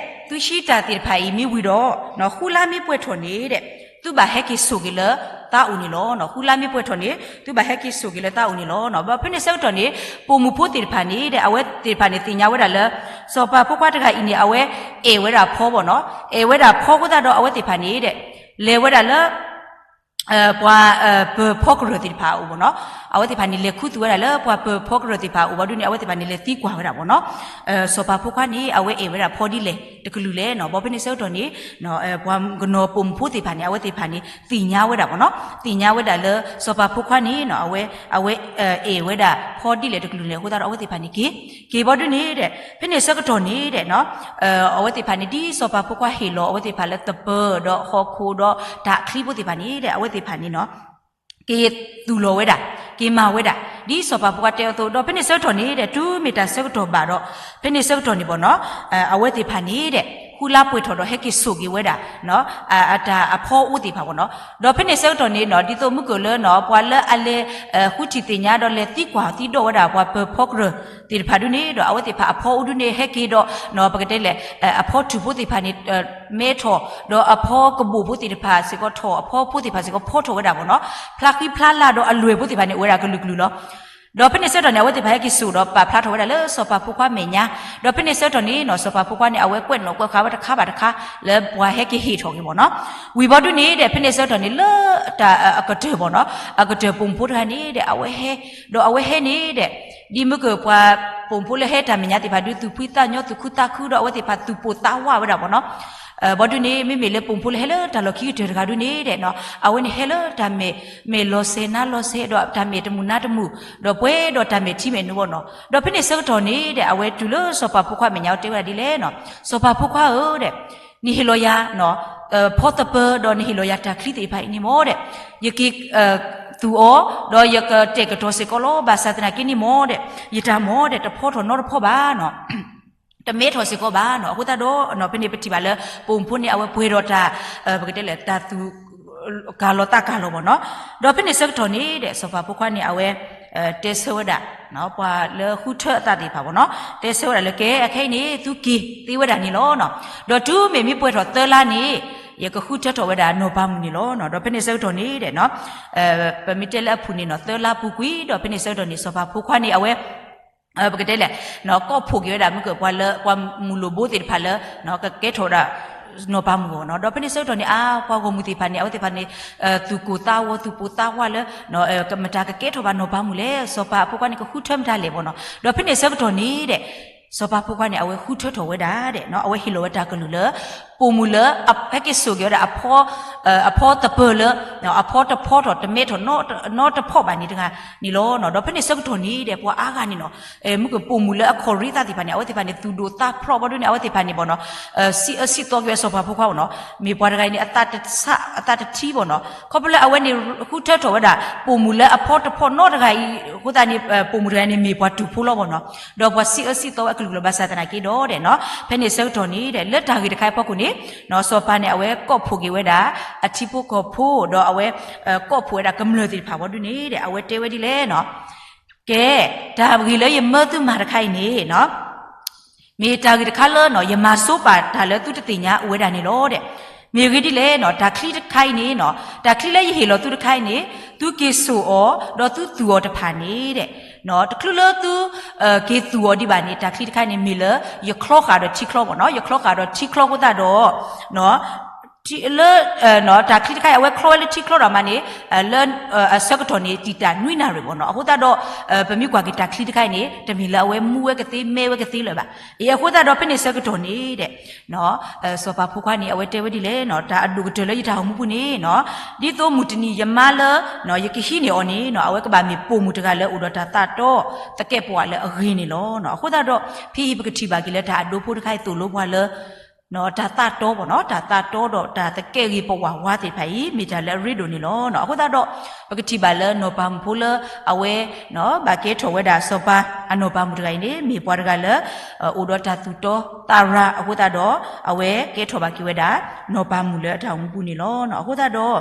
သုဟံးတၢ်သ့ၣ်တဖၣ်အံၤမ့ၢ်ဝံၤဒီး ဃုလါမ့ၢ်ပှဲၤထီၣ်န့ၣ်ဒီး သုဘၣ်ဟဲက့ၤစိာ်က့ၤလၢသးအိၣ်န့ၣ်လီၤ. ဃုလါမ့ၢ်ပှဲၤထီၣ်န့ၣ် သုဘၣ်ဟဲက့ၤစိာ်က့ၤလၢသးအိၣ်န့ၣ်လီၤ. ဒီးဖဲန့ၣ်ဆၢကတီၢ်န့ၣ် ပိာ်မုၣ်ဖိသ့ၣ်တဖၣ်န့ၣ်ဒီး အဝဲသ့ၣ်တဖၣ်န့ၣ်သ့ၣ်ညါဝဲဒၣ်လၢ စီၤပၤဖိခွါတဂၤအံၤန့ၣ် အဝဲအဲၣ်ဝဲဒၣ်ဖီဘၣ်နီၤ, အဲၣ်ဝဲဒၣ်ဖီအဃိသတးဒီး အဝဲသ့ၣ်တဖၣ်န့ၣ်ဒီး လဲၤဝဲဒၣ်လၢ ပှၤပၢၤဖီကရၢၢ်သ့ၣ်တဖၣ်အအိၣ်ဘၣ်နီၤ, အဝဲသ့ၣ်တဖၣ်န့ၣ် လဲၤခူသူၣ်ဝဲဒၣ်လၢပှၤပၢၤဖီကရၢၢ်သ့ၣ်တဖၣ်အအိၣ်ဘၣ်ဒ်န့ၣ် အဝဲသ့ၣ်တဖၣ်န့ၣ် လဲၤသံကွၢ်ဝဲဒၣ်ဘၣ်နီၤ, စီၤပၤဖိခွါန့ၣ် အဝဲအဲၣ်ဝဲဒၣ်ဖီဒ်လဲၣ်တကလုာ်လဲၣ်နီၤ. ဘၣ်ဖဲန့ၣ်ဆၢကတီၢ်န့ၣ် ပှၤကနီၤပိာ်မုၣ်ဖိသ့ၣ်တဖၣ်န့ၣ် အဝဲသ့ၣ်တဖၣ်န့ၣ် သ့ၣ်ညါဝဲဒၣ်ဘၣ်နီၤ, သ့ၣ်ညါဝဲဒၣ်လၢ စီၤပၤဖိခွါန့ၣ် အဝဲ အဝဲအဲၣ်ဝဲဒၣ်ဖီဒ်လဲၣ်တကလုာ်လဲၣ်အဃိသတးဒီး အဝဲသ့ၣ်တဖၣ်န့ၣ်က့ၤ က့ၤဘၣ်ဒ်န့ၣ်ဒီး ဖဲန့ၣ်ဆၢကတီၢ်န့ၣ်ဒီး အဝဲသ့ၣ်တဖၣ်န့ၣ် ဒ်စီၤပၤဖိခွါဟ့ၣ်လီၤအဝဲသ့ၣ်တဖၣ်လၢသပၢၤဒီးဟီၣ်ခိၣ်ဒီးတၢ်ချံဖိသ့ၣ်တဖၣ်န့ၣ်ဒီး အဝဲသ့ၣ်တဖၣ်န့ၣ် က့ၤသူၣ်လီၤဝဲဒၣ်, က့ၤမၤဝဲဒၣ် ဒ်စီၤပၤဖိခွါတဲအသိး, ဒီးဖဲန့ၣ်ဆၢကတီၢ်န့ၣ်ဒီး တုၤမ့ၢ်တၢ်ဆၢကတီၢ်ဘၣ်ဒီး ဖဲန့ၣ်ဆၢကတီၢ်န့ၣ်ဘၣ်နီၤ အဝဲသ့ၣ်တဖၣ်န့ၣ်ဒီး ဃုလါပှဲၤထီၣ်ဒီးဟဲက့ၤစိာ်က့ၤဝဲဒၣ် အတၢ်အဖီအိၣ်သ့ၣ်တဖၣ်ဘၣ်နီၤ. ဒီးဖဲန့ၣ်ဆၢကတီၢ်န့ၣ်နီၤ ဒ်သိးမုၢ်ကၢၢ်လၢနီၤ ပှၤလၢအလဲၤ ဃုထံၣ်သ့ၣ်ညါဒီးလဲၤသံကွၢ်သံဒိးဝဲဒၣ် ပှၤပၢၤဖီကရၢၢ်သ့ၣ်တဖၣ်ဒ်န့ၣ်ဒီး အဝဲသ့ၣ်တဖၣ်အဖီအိၣ်ဒ်န့ၣ် ဟဲက့ၤဒီး ပကတဲလဲၣ် အဖီထူၣ်ဖိသ့ၣ်တဖၣ်န့ၣ် မဲထီၣ် ဒီးအဖီကဘိၣ်ဖိသ့ၣ်တဖၣ်စ့ၢ်ကီးထီၣ် အဖီဖိသ့ၣ်တဖၣ်စ့ၢ်ကီးဖီထီၣ်ဝဲဒၣ်ဘၣ်နီၤ, ဖျါဃံဖျါလၤဒီးအလွဲၢ်ဖိသ့ၣ်တဖၣ်န့ၣ် အိၣ်ဝဲဒၣ်ကလုာ်ကလုာ်လီၤ. ဒီးဖဲန့ၣ်ဆၢကတီၢ်န့ၣ် အဝဲသ့ၣ်တဖၣ်ဟဲက့ၤစိာ်ဒီးပာ်ဖျါထီၣ်ဝဲဒၣ်လၢစီၤပၤဖိခွါမဲာ်ညါ, ဒီးဖဲန့ၣ်ဆၢကတီၢ်န့ၣ်နီၤ စီၤပၤဖိခွါန့ၣ် အဝဲကွဲးနီၣ်ကွဲးဃာ်ဝဲတခါဘၣ်တခါ လၢပှၤဟဲက့ၤဟ့ၣ်ထီၣ်က့ၤဘၣ်နီၤ. ဝံၤဘၣ်ဒ်န့ၣ်ဒီး ဖဲန့ၣ်ဆၢကတီၢ်န့ၣ် လၢတၢ်အကတၢၢ်ဘၣ်နီၤ အကတၢၢ်ပိာ်မုၣ်ဖိတဂၤန့ၣ်ဒီး အဝဲဟဲ ဒီးအဝဲဟဲန့ၣ်ဒီး ဒ်မုၢ်ကၢၢ်ပှၤပိာ်မုၣ်ဖိလၢဟဲတၢ်မဲာ်ညါသ့ၣ်တဖၣ်ဒုးသူၣ်ဖှံသးညီသူၣ်ခုသးခုဒီး အဝဲသ့ၣ်တဖၣ်သူၣ်ပိာ်သးဝးဝဲဒၣ်ဘၣ်နီၤ. ဘၣ်ဒ်န့ၣ် မ့မ့ၢ်လၢပိာ်မုၣ်ဖိလၢဟဲလၢတၢ်လီၢ်ခံကတၢၢ်တဂၤဒ်န့ၣ်ဒီး အဝဲန့ၣ်ဟဲလၢတၢ်မဲာ် မဲာ်လီၤစဲၤနါလီၤစဲၤဒီးတၢ်မဲာ်တမုာ်နါတမုာ် ဒီးပှဲၤဒီးတၢ်မဲာ်ထံမဲာ်နိဘၣ်နီၤ. ဒီးဖဲန့ၣ်ဆၢကတီၢ်န့ၣ်ဒီး အဝဲတုၤလၢစီၤပၤဖိခွါမဲာ်ညါအီၤတဲဝဲဒၣ်ဒ်လဲၣ်နီၤ, စီၤပၤဖိခွါဧၢဒီး နဟ့ၣ်လီၤယၤ ဖီသပၢၤဒီးနဟ့ၣ်လီၤယၤတၢ်ချံသ့ၣ်တဖၣ်အံၤန့ၣ်မ့ၢ်ဒီး ယက့ၤ သူၣ်အီၤ ဒီးယကတဲာ်ကတီၤစ့ၢ်ကီးလီၤ. ဘၣ်ဆၣ်သနာ်က့န့ၣ်မ့ၢ်ဒီး ယတၢ်မ့ၢ်ဒီး တဖီထီၣ်နီတဖီဘၣ်နီၤ, တမဲထီၣ်စ့ၢ်ကီးဘၣ်နီၤ. အဃိသတးဒီး ဖဲန့ၣ်ပထံၣ်ဘၣ်လၢ ပိာ်မုၣ်ဖိန့ၣ် အဝဲပှဲၤဒီးတၢ် ပကတဲလဲၣ် တၢ်သူၣ်ကၢ်လီၤသးကၢ်လီၤဘၣ်နီၤ. ဒီးဖဲန့ၣ်ဆၢကတီၢ်န့ၣ်ဒီး စီၤပၤဖိခွါန့ၣ် အဝဲ တဲဆၢဝဲဒၣ် ပှၤလၢဃုထၢအသးသ့ၣ်တဖၣ်ဘၣ်နီၤ, တဲဆၢဝဲဒၣ်လၢကဲ အခဲအံၤန့ၣ် သုက့ၤသ့ဝဲဒၣ်န့ၣ်လီၤနီၤ. ဒီးတုၤမ့ၢ်မ့ၢ်ပှဲၤထီၣ်သၢလါန့ၣ် ယကဃုထၢထီၣ်ဝဲဒၣ်နီၢ်ပၤမုၣ်န့ၣ်လီၤနီၤ. ဒီးဖဲန့ၣ်ဆၢကတီၢ်န့ၣ်ဒီး ပမ့ၢ်တဲလၢအဖုၣ်န့ၣ်နီၤ သၢလါပူၤကွံာ် ဒီးဖဲန့ၣ်ဆၢကတီၢ်န့ၣ် စီၤပၤဖိခွါန့ၣ် အဝဲ ပကတဲလဲၣ် ကိးဖှိၣ်က့ၤဝဲဒၣ် မုၢ်ကၢၢ်ပှၤလၢ ပှၤမုၢ်လိၣ်ဘိသ့ၣ်တဖၣ်လၢ ကကဲထီၣ်ဝဲဒၣ် နီၢ်ပၤမုၣ်အဂီၢ်နီၤ. ဒီးဖဲန့ၣ်ဆၢကတီၢ်န့ၣ် အါ ပှၤဂီၢ်မုၢ်သ့ၣ်တဖၣ်န့ၣ် အဝဲသ့ၣ်တဖၣ်န့ၣ် သူၣ်ကိၢ်သးဂီၤ သူၣ်ပိာ်သးဝးလၢ မတၤကကဲထီၣ်ဘၣ်နီၢ်ပၤမုၣ်လဲၣ်, စီၤပၤအဖိခွါန့ၣ် ကဃုထၢမတၤလဲၣ်ဘၣ်နီၤ. ဒီးဖဲန့ၣ်ဆၢကတီၢ်န့ၣ်ဒီး စီၤပၤဖိခွါန့ၣ် အဝဲဃုထၢထီၣ်ဝဲဒၣ်ဒီး အဝဲဟ့ၣ်လီၤဝဲတၢ်ကလုၢ်လၢ ပိာ်မုၣ်လၢ ဟဲက့ၤစိာ်က့ၤဝဲဒၣ် အဖီသပၢၤလၢ အဖီတဖီထီၣ် တမဲထီၣ်နီတဖီဘၣ်န့ၣ်တဂၤန့ၣ်လီၤ.ဒီးဖဲန့ၣ်ဆၢကတီၢ်န့ၣ်ဒီး ပှၤအါဂၤန့ၣ်နီၤ မုၢ်ကၢၢ်ပိာ်မုၣ်လၢအခီၣ်ရ့သးသ့ၣ်တဖၣ်န့ၣ် အဝဲသ့ၣ်တဖၣ်န့ၣ် သူၣ်ဒိၣ်သးဖျိးဘၣ်ဒ်န့ၣ် အဝဲသ့ၣ်တဖၣ်န့ၣ်ဘၣ်နီၤ စံးအၢစံးသီက့ၤဝဲစီၤပၤဖိခွါဘၣ်နီၤ. မ့ၢ်ပှၤတဂၤအံၤန့ၣ် အသးတဆး အသးတထံဘၣ်နီၤ. ခီဖျိလၢအဝဲန့ၣ် ဃုထၢထီၣ်ဝဲဒၣ် ပိာ်မုၣ်လၢအဖီတဖီနီတဂၤအံၤ အဃိသတးန့ၣ် ပိာ်မုၣ်တဂၤန့ၣ် မ့ၢ်ပှၤတူၢ်ဖိလီၤဘၣ်နီၤ. ဒီးပှၤစံးအၢစံးသီဝဲအကလုာ်ကလုာ်ဘၣ်ဆၣ်သနာ်က့ဒီးနီၤ ဖဲန့ၣ်ဆၢကတီၢ်န့ၣ်ဒီး လၢတၢ်ဂ့ၢ်တခါအံၤအဖီခိၣ်န့ၣ် စီၤပၤန့ၣ် အဝဲကိးဖှိၣ်က့ၤဝဲဒၣ် အထံဖိကီၢ်ဖိ ဒီးအဝဲ ကိးဖှိၣ်ဝဲဒၣ်ကမျၢၢ်သ့ၣ်တဖၣ်ဘၣ်ဒ်န့ၣ်ဒီး အဝဲတဲဝဲဒ်လဲၣ်နီၤ ကဲ တၢ်ဂ့ၢ်လၢယမၢသုမၤတခါအံၤန့ၣ်နီၤ မ့ၢ်တၢ်ဂ့ၢ်တခါလၢနီၤ ယမၤဆိပာ်တၢ်လၢသုတသ့ၣ်ညါအိၣ်ဝဲဒၣ်န့ၣ်လီၤဒီး မ့ၢ်ဂ့ၢ်ဒ်လဲၣ်နီၤ, တၢ်ချံတခါအံၤန့ၣ်နီၤ, တၢ်ချံလၢယဟ့ၣ်လီၤသုတခါအံၤန့ၣ်, သုက့ၤစိာ်အီၤ ဒီးသုသူၣ်အီၤတဖၣ်န့ၣ်ဒီး, တချုးလၢသုက့ၤသူၣ်အီၤဒံးဘၣ်န့ၣ်, တၢ်ချံတခါအံၤန့ၣ် မ့ၢ်လၢယချီဃာ်ဒီးထံချီဘၣ်နီၤ, ယချီဃာ်ဒီးထံချီအဃိသတးဒီး လၢ တၢ်ချံတခါအံၤ အဝဲချီဝဲလၢထံချီဒီးမးန့ၣ်, လၢအဆၢကတီၢ်န့ၣ် တံာ်တာ်နွံနၣ်ရံၣ်ဘၣ်နီၤ. အဃိသတးဒီး ပမ့ၢ်ကွၢ်က့ၤတၢ်ချံတခါအံၤန့ၣ် တမ့ၢ်လၢအဝဲမူဝဲကသ့ မဲဝဲကသ့လၢၤဘၣ်. အဃိသတးဒီးဖဲန့ၣ်ဆၢကတီၢ်န့ၣ်ဒီး စီၤပၤဖိခွါန့ၣ် အဝဲတဲဝဲဒ်လဲၣ်နီၤ, တၢ်အဒိၣ်ကတၢၢ်လၢယတၢ်အိၣ်မူပူၤန့ၣ်နီၤ, ဒ်သိးမုၢ်တနံၤယမါလၢ ယကဟံးန့ၢ်အီၤန့ၣ်နီၤ, အဝဲကဘၣ်မ့ၢ်ပိာ်မုၣ်တဂၤလၢအိၣ်ဒီးတၢ်သးတီသကဲာ်ပဝးလၢအဂ့ၤန့ၣ်လီၤ. အဃိသတးဒီး ဖဲအံၤပကထံၣ်ဘၣ်က့ၤလၢတၢ်အဒိဖိတခါအံၤသိၣ်လိပှၤလၢ တၢ်သးတီဘၣ်နီၤ, တၢ်သးတီဒီးတၢ်သကဲာ်ဂ့ၤပဝးဝါသ့ၣ်တဖၣ်အံၤ မ့ၢ်တၢ်လၢအရ့ဒိၣ်န့ၣ်လီၤ. အဃိသတးဒီး ပကထံၣ်ဘၣ်လၢနီၢ်ပၤမုၣ်ဖိလၢအဝဲ ဘၣ်ကဲထီၣ်ဝဲဒၣ်စီၤပၤအနီၢ်ပၤမုၣ်တဂၤအံၤန့ၣ် မ့ၢ်ပှၤတဂၤလၢ အိၣ်ဒီးတၢ်သူၣ်တီသးရၤအဃိသတးဒီး အဝဲကဲထီၣ်ဘၣ်က့ၤဝဲဒၣ် နီၢ်ပၤမုၣ်လၢအတၢ်အိၣ်မူပူၤန့ၣ်လီၤ. အဃိသတးဒီး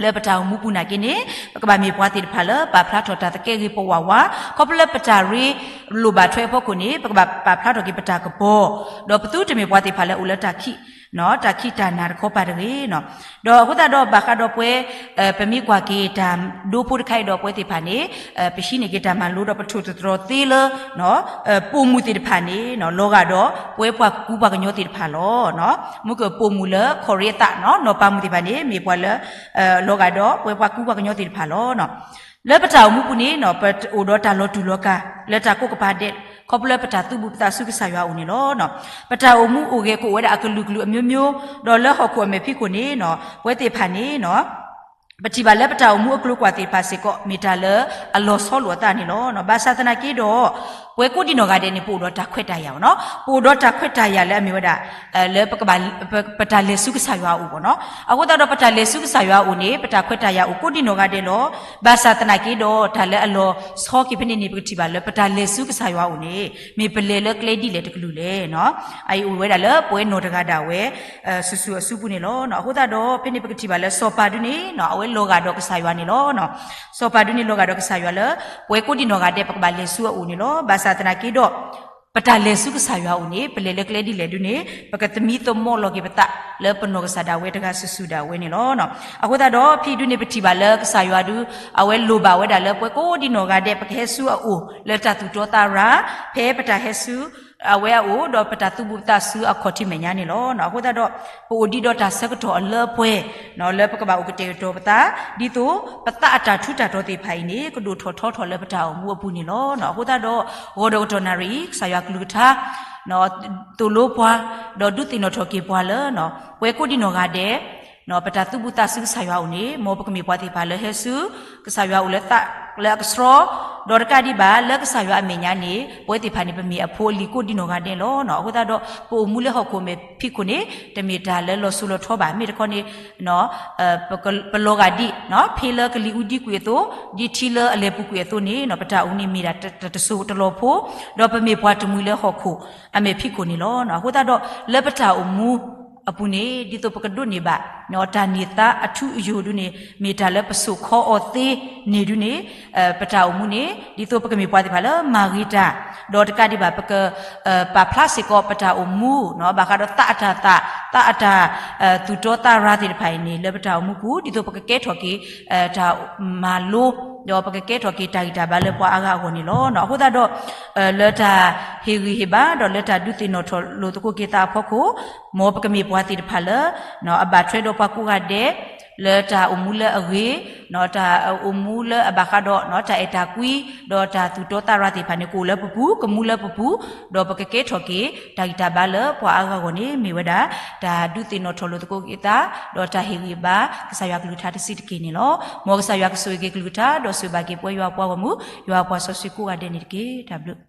လၢပတၢ်အိၣ်မူပူၤနာ်က့န့ၣ် ပကဘၣ်မ့ၢ်ပှၤသ့ၣ်တဖၣ်လၢပာ်ဖျါထီၣ်တၢ်သကဲာ်ဂ့ၤပဝးဝါ, ခီဖျိလၢပတၢ်ရ့လိၣ်ဘၣ်ထွဲအဖီခိၣ်န့ၣ် ပကဘၣ်ပာ်ဖျါထီၣ်က့ၤပတၢ်ကပီၤ, ဒီးပသုတမ့ၢ်ပှၤသ့ၣ်တဖၣ်လၢအိၣ်လၢတၢ်ခံး တၢ်ခံးတၢ်နၤတခီပၤတဂ့ၤနီၤ. ဒီးအဃိသတးဒီးဘၣ်ဃးဒီးပဝဲ ပမ့ၢ်ကွၢ်က့ၤတၢ်ဒိဖိတခါအံၤဒီးပဝဲသ့ၣ်တဖၣ်န့ၣ် ပဟံးန့ၢ်က့ၤတၢ်မၤလိဒီးပထိၣ်သတြီၤသ့လၢ ပိာ်မုၣ်သ့ၣ်တဖၣ်န့ၣ် လီၤဂာ်ဒီးပဝဲပှၤကူပှၤကညီသ့ၣ်တဖၣ်လီၤ. မ့ၢ်ကပိာ်မုၣ်လၢခီၣ်ရ့အသးနီၤ, နီၢ်ပၤမုၣ်သ့ၣ်တဖၣ်န့ၣ် မ့ၢ်ပှၤလၢ လီၤဂာ်ဒီးပဝဲပှၤကူပှၤကညီသ့ၣ်တဖၣ်လီၤ. လၢပတၢ်အိၣ်မူပူၤန့ၣ် ပအိၣ်ဒီးတၢ်လီၤတူာ်လီၤကာ် လၢတၢ်ကိးကပၤဒဲး ခီဖျိလၢပတၢ်သူၣ်ဘူၣ်သးစူၤကစၢ်ယွၤအအိၣ်န့ၣ်လီၤ. ပတၢ်အိၣ်မူအိၣ်ဂဲၤကအိၣ်ဝဲဒၣ်အကလုာ်ကလုာ်အမျိုးမျိုး, ဒီးလၢဟီၣ်ခိၣ်အမဲာ်ဖံးခိၣ်န့ၣ် ပဝဲသ့ၣ်တဖၣ်န့ၣ် ပထံၣ်ဘၣ်လၢပတၢ်အိၣ်မူအကျိၤကွၢ်သ့ၣ်တဖၣ်စ့ၢ်ကီး မ့ၢ်တၢ်လၢအလီၤဆီလိာ်အသးန့ၣ်လီၤ. ဘၣ်ဆၣ်သနာ်က့ဒီး ပဝဲကိးဒံနီၢ်ဂၤဒဲးန့ၣ် ပအိၣ်ဒီးတၢ်ခွဲးတၢ်ယာ်နီၤ, ပအိၣ်ဒီးတၢ်ခွဲးတၢ်ယာ်လၢအမ့ၢ်ဝဲဒၣ် လၢ ပတၢ်လဲၤဆူကစၢ်ယွၤအအိၣ်ဘၣ်နီၤ. အဃိသတးဒီးပတၢ်လဲၤဆူကစၢ်ယွၤအအိၣ်န့ၣ် ပတၢ်ခွဲးတၢ်ယာ်အိၣ်ကိးဒံနီၢ်ဂၤဒဲးလီၤ. ဘၣ်ဆၣ်သနာ်က့ဒီး တၢ်လၢအလီၤဆီက့ၤဖဲန့ၣ်န့ၣ် ပကထံၣ်ဘၣ်လၢပတၢ်လဲၤဆူကစၢ်ယွၤအအိၣ်န့ၣ် မ့ၢ်ပလဲၤလၢကျဲဒ်လဲၣ်တကလုာ်လဲၣ်နီၤ. အအံၤအိၣ်ဝဲဒၣ်လၢပဝဲနီၢ်တဂၤဒၣ်ဝဲ စုာ်စုာ်အစုပူၤန့ၣ်လီၤ. အဃိသတးဒီး ဖဲန့ၣ်ပကထံၣ်ဘၣ်လၢစီၤပၤဒုန့ၣ် အဝဲလီၤဂာ်ဒီးကစၢ်ယွၤန့ၣ်လီၤ. စီၤပၤဒုန့ၣ်လီၤဂာ်ဒီးကစၢ်ယွၤလၢ ပဝဲကိးဒံနီၢ်ဂၤဒဲး ပကဘၣ်လဲၤဆူအအိၣ်န့ၣ်လီၤ. ဘၣ်ဆၣ်သနာ်က့ဒီး ပတၢ်လဲၤဆူကစၢ်ယွၤအအိၣ်န့ၣ် ပလဲၤလၢကျဲဒ်လဲၣ်ဒုန့ၣ် ပကသမံသမိးလီၤက့ၤပသးလၢပနီၢ်ကစၢ်ဒၣ်ဝဲတဂၤစုာ်စုာ်ဒၣ်ဝဲန့ၣ်လီၤ. အဃိသတးဒီး ဖဲဒုန့ၣ်ပထံၣ်ဘၣ်လၢကစၢ်ယွၤဒု အဝဲလိၣ်ဘၣ်ဝဲဒၣ်လၢပဝဲကိးဒံနီၢ်ဂၤဒဲး ပကဟဲဆူအအိၣ်လၢတၢ်သူၣ်တီသးရၤ, ဖဲပတၢ်ဟဲဆူ အဝဲအအိၣ် ဒီးပတၢ်သူၣ်ဘူၣ်သးစူၤအခီၣ်ထံးမဲာ်ညါန့ၣ်လီၤ. အဃိသတးဒီး ပအိၣ်ဒံးဒီးတၢ်ဆၢကတီၢ်အလၢအပှဲၤ လၢပကဘၣ်အိၣ်ကတဲာ်ကတီၤပသး ဒ်သိးပသးအတၢ်ထူးတၢ်တီၤသ့ၣ်တဖၣ်အံၤန့ၣ် ကဒိၣ်ထီၣ်ထီထီၣ်လၢပတၢ်အိၣ်မူအပူၤန့ၣ်လီၤ. အဃိသတးဒီး ဂီၤဒီးကတီၢ်နၣ်ရံၣ်အံၤ ကစၢ်ယွၤကလုၢ်ကထါ သိၣ်လိပှၤ ဒီးဒုးသ့ၣ်နီၣ်ထီၣ်က့ၤပှၤလၢ ပဝဲကိးဒံနီၢ်ဂၤဒဲး ပတၢ်သူၣ်ဘူၣ်သးစူၤကစၢ်ယွၤအအိၣ်န့ၣ် မ်ပကမ့ၢ်ပှၤသ့ၣ်တဖၣ်လၢဟဲဆူ ကစၢ်ယွၤအအိၣ်လၢသးလၢအကဆှီ, ဒီးတကးဒံးဘၣ် လၢကစၢ်ယွၤအမဲာ်ညါန့ၣ် ပဝဲသ့ၣ်တဖၣ်န့ၣ် ပမ့ၢ်အဖိအလံၤကိးဒံနီၢ်ဂၤဒဲးလီၤ. အဃိသတးဒီး ပအိၣ်မူလၢဟီၣ်ခိၣ်မဲာ်ဖံးခိၣ်န့ၣ် တမ့ၢ်တၢ်လၢလီၤစိၤလီၤထီဘၣ်. မ့ၢ်တခီန့ၣ် ပလီၤဂာ်ဒ် ဖ့လၢကလံၤအူဒံကွံာ်အသိး, ဒ်ထံလၢအလဲၤပူၤကွံာ်အသိးန့ၣ် ပတၢ်အိၣ်မူန့ၣ်မ့ၢ်ဒၣ်တစိၤတလီၤဖိ, ဒီးပမ့ၢ်ပှၤတမှံၤလၢဟီၣ်ခိၣ်အမဲာ်ဖံးခိၣ်န့ၣ်လီၤ. အဃိသတးဒီး လၢပတၢ်အိၣ်မူအပူၤန့ၣ် ဒ်သိးပကဒိးန့ၢ်ဘၣ် တၢ်န့ၢ်သါအထူအယိာ်ဒုန့ၣ် မ့ၢ်တၢ်လၢပစိာ်ခီအီၤသ့န့ၣ်ဒုန့ၣ် ပတၢ်အိၣ်မူန့ၣ် ဒ်သိးပကမ့ၢ်ပှၤသ့ၣ်တဖၣ်လၢမၤဂ့ၤတၢ်, ဒီးတကးဒံးဘၣ် ပက ပာ်ဖျါစ့ၢ်ကီးပတၢ်အိၣ်မူ ဘၣ်ဃးဒီးသးအတၢ်သး, သးအတၢ် သူၣ်တီသးရၤသ့ၣ်တဖၣ်အံၤန့ၣ် လၢပတၢ်အိၣ်မူပူၤ ဒ်သိးပကကဲထီၣ်က့ၤ တၢ်မၤလိ ဒီးပကကဲထီၣ်က့ၤတၢ်ဂံၢ်တၢ်ဘါလၢပှၤအါဂၤအဂီၢ်န့ၣ်လီၤ. အဃိသတးဒီး လၢတၢ်ဟ့ၣ်ဂံၢ်ဟ့ၣ်ဘါ ဒီးလၢတၢ်ဒုးသ့ၣ်နီၣ်ထီၣ်လိာ်သကိးက့ၤသးအဖီခိၣ် မ်ပကမ့ၢ်ပှၤသ့ၣ်တဖၣ်လၢ အဘၣ်ထွဲဒီးပှၤကိးဂၤဒဲး လၢတၢ်အိၣ်မူလၢအဂ့ၤ, တၢ်အိၣ်မူလၢအဘၣ်ဃးဒီး တၢ်အဲၣ်တၢ်ကွံ ဒီးတၢ်သူၣ်တီသးရၤသ့ၣ်တဖၣ်န့ၣ် ကအိၣ်လၢပပူၤ ကမူလၢပပူၤ, ဒီးပကကဲထီၣ်က့ၤ တၢ်ဂံၢ်တၢ်ဘါလၢပှၤအါဂၤအဂီၢ်န့ၣ် မ့ၢ်ဝဲဒၣ် တၢ်ဒုးသ့ၣ်နီၣ်ထီၣ်လိာ်သကိးက့ၤသး ဒီးတၢ်ဟ့ၣ်ဂံၢ်ဘါ ကစၢ်ယွၤကလုၢ်ကထါတဆံးတက့ၢ်န့ၣ်လီၤ. မ်ကစၢ်ယွၤကဆိၣ်ဂ့ၤက့ၤကလုၢ်ကထါ ဒီးဆိၣ်ဘၣ်က့ၤပဝဲယွၤပှၤဂီၢ်မုၢ် ယွၤပှၤစီဆှံကိးဂၤဒဲးန့ၣ်တက့ၢ်. တၢ်ဘျုး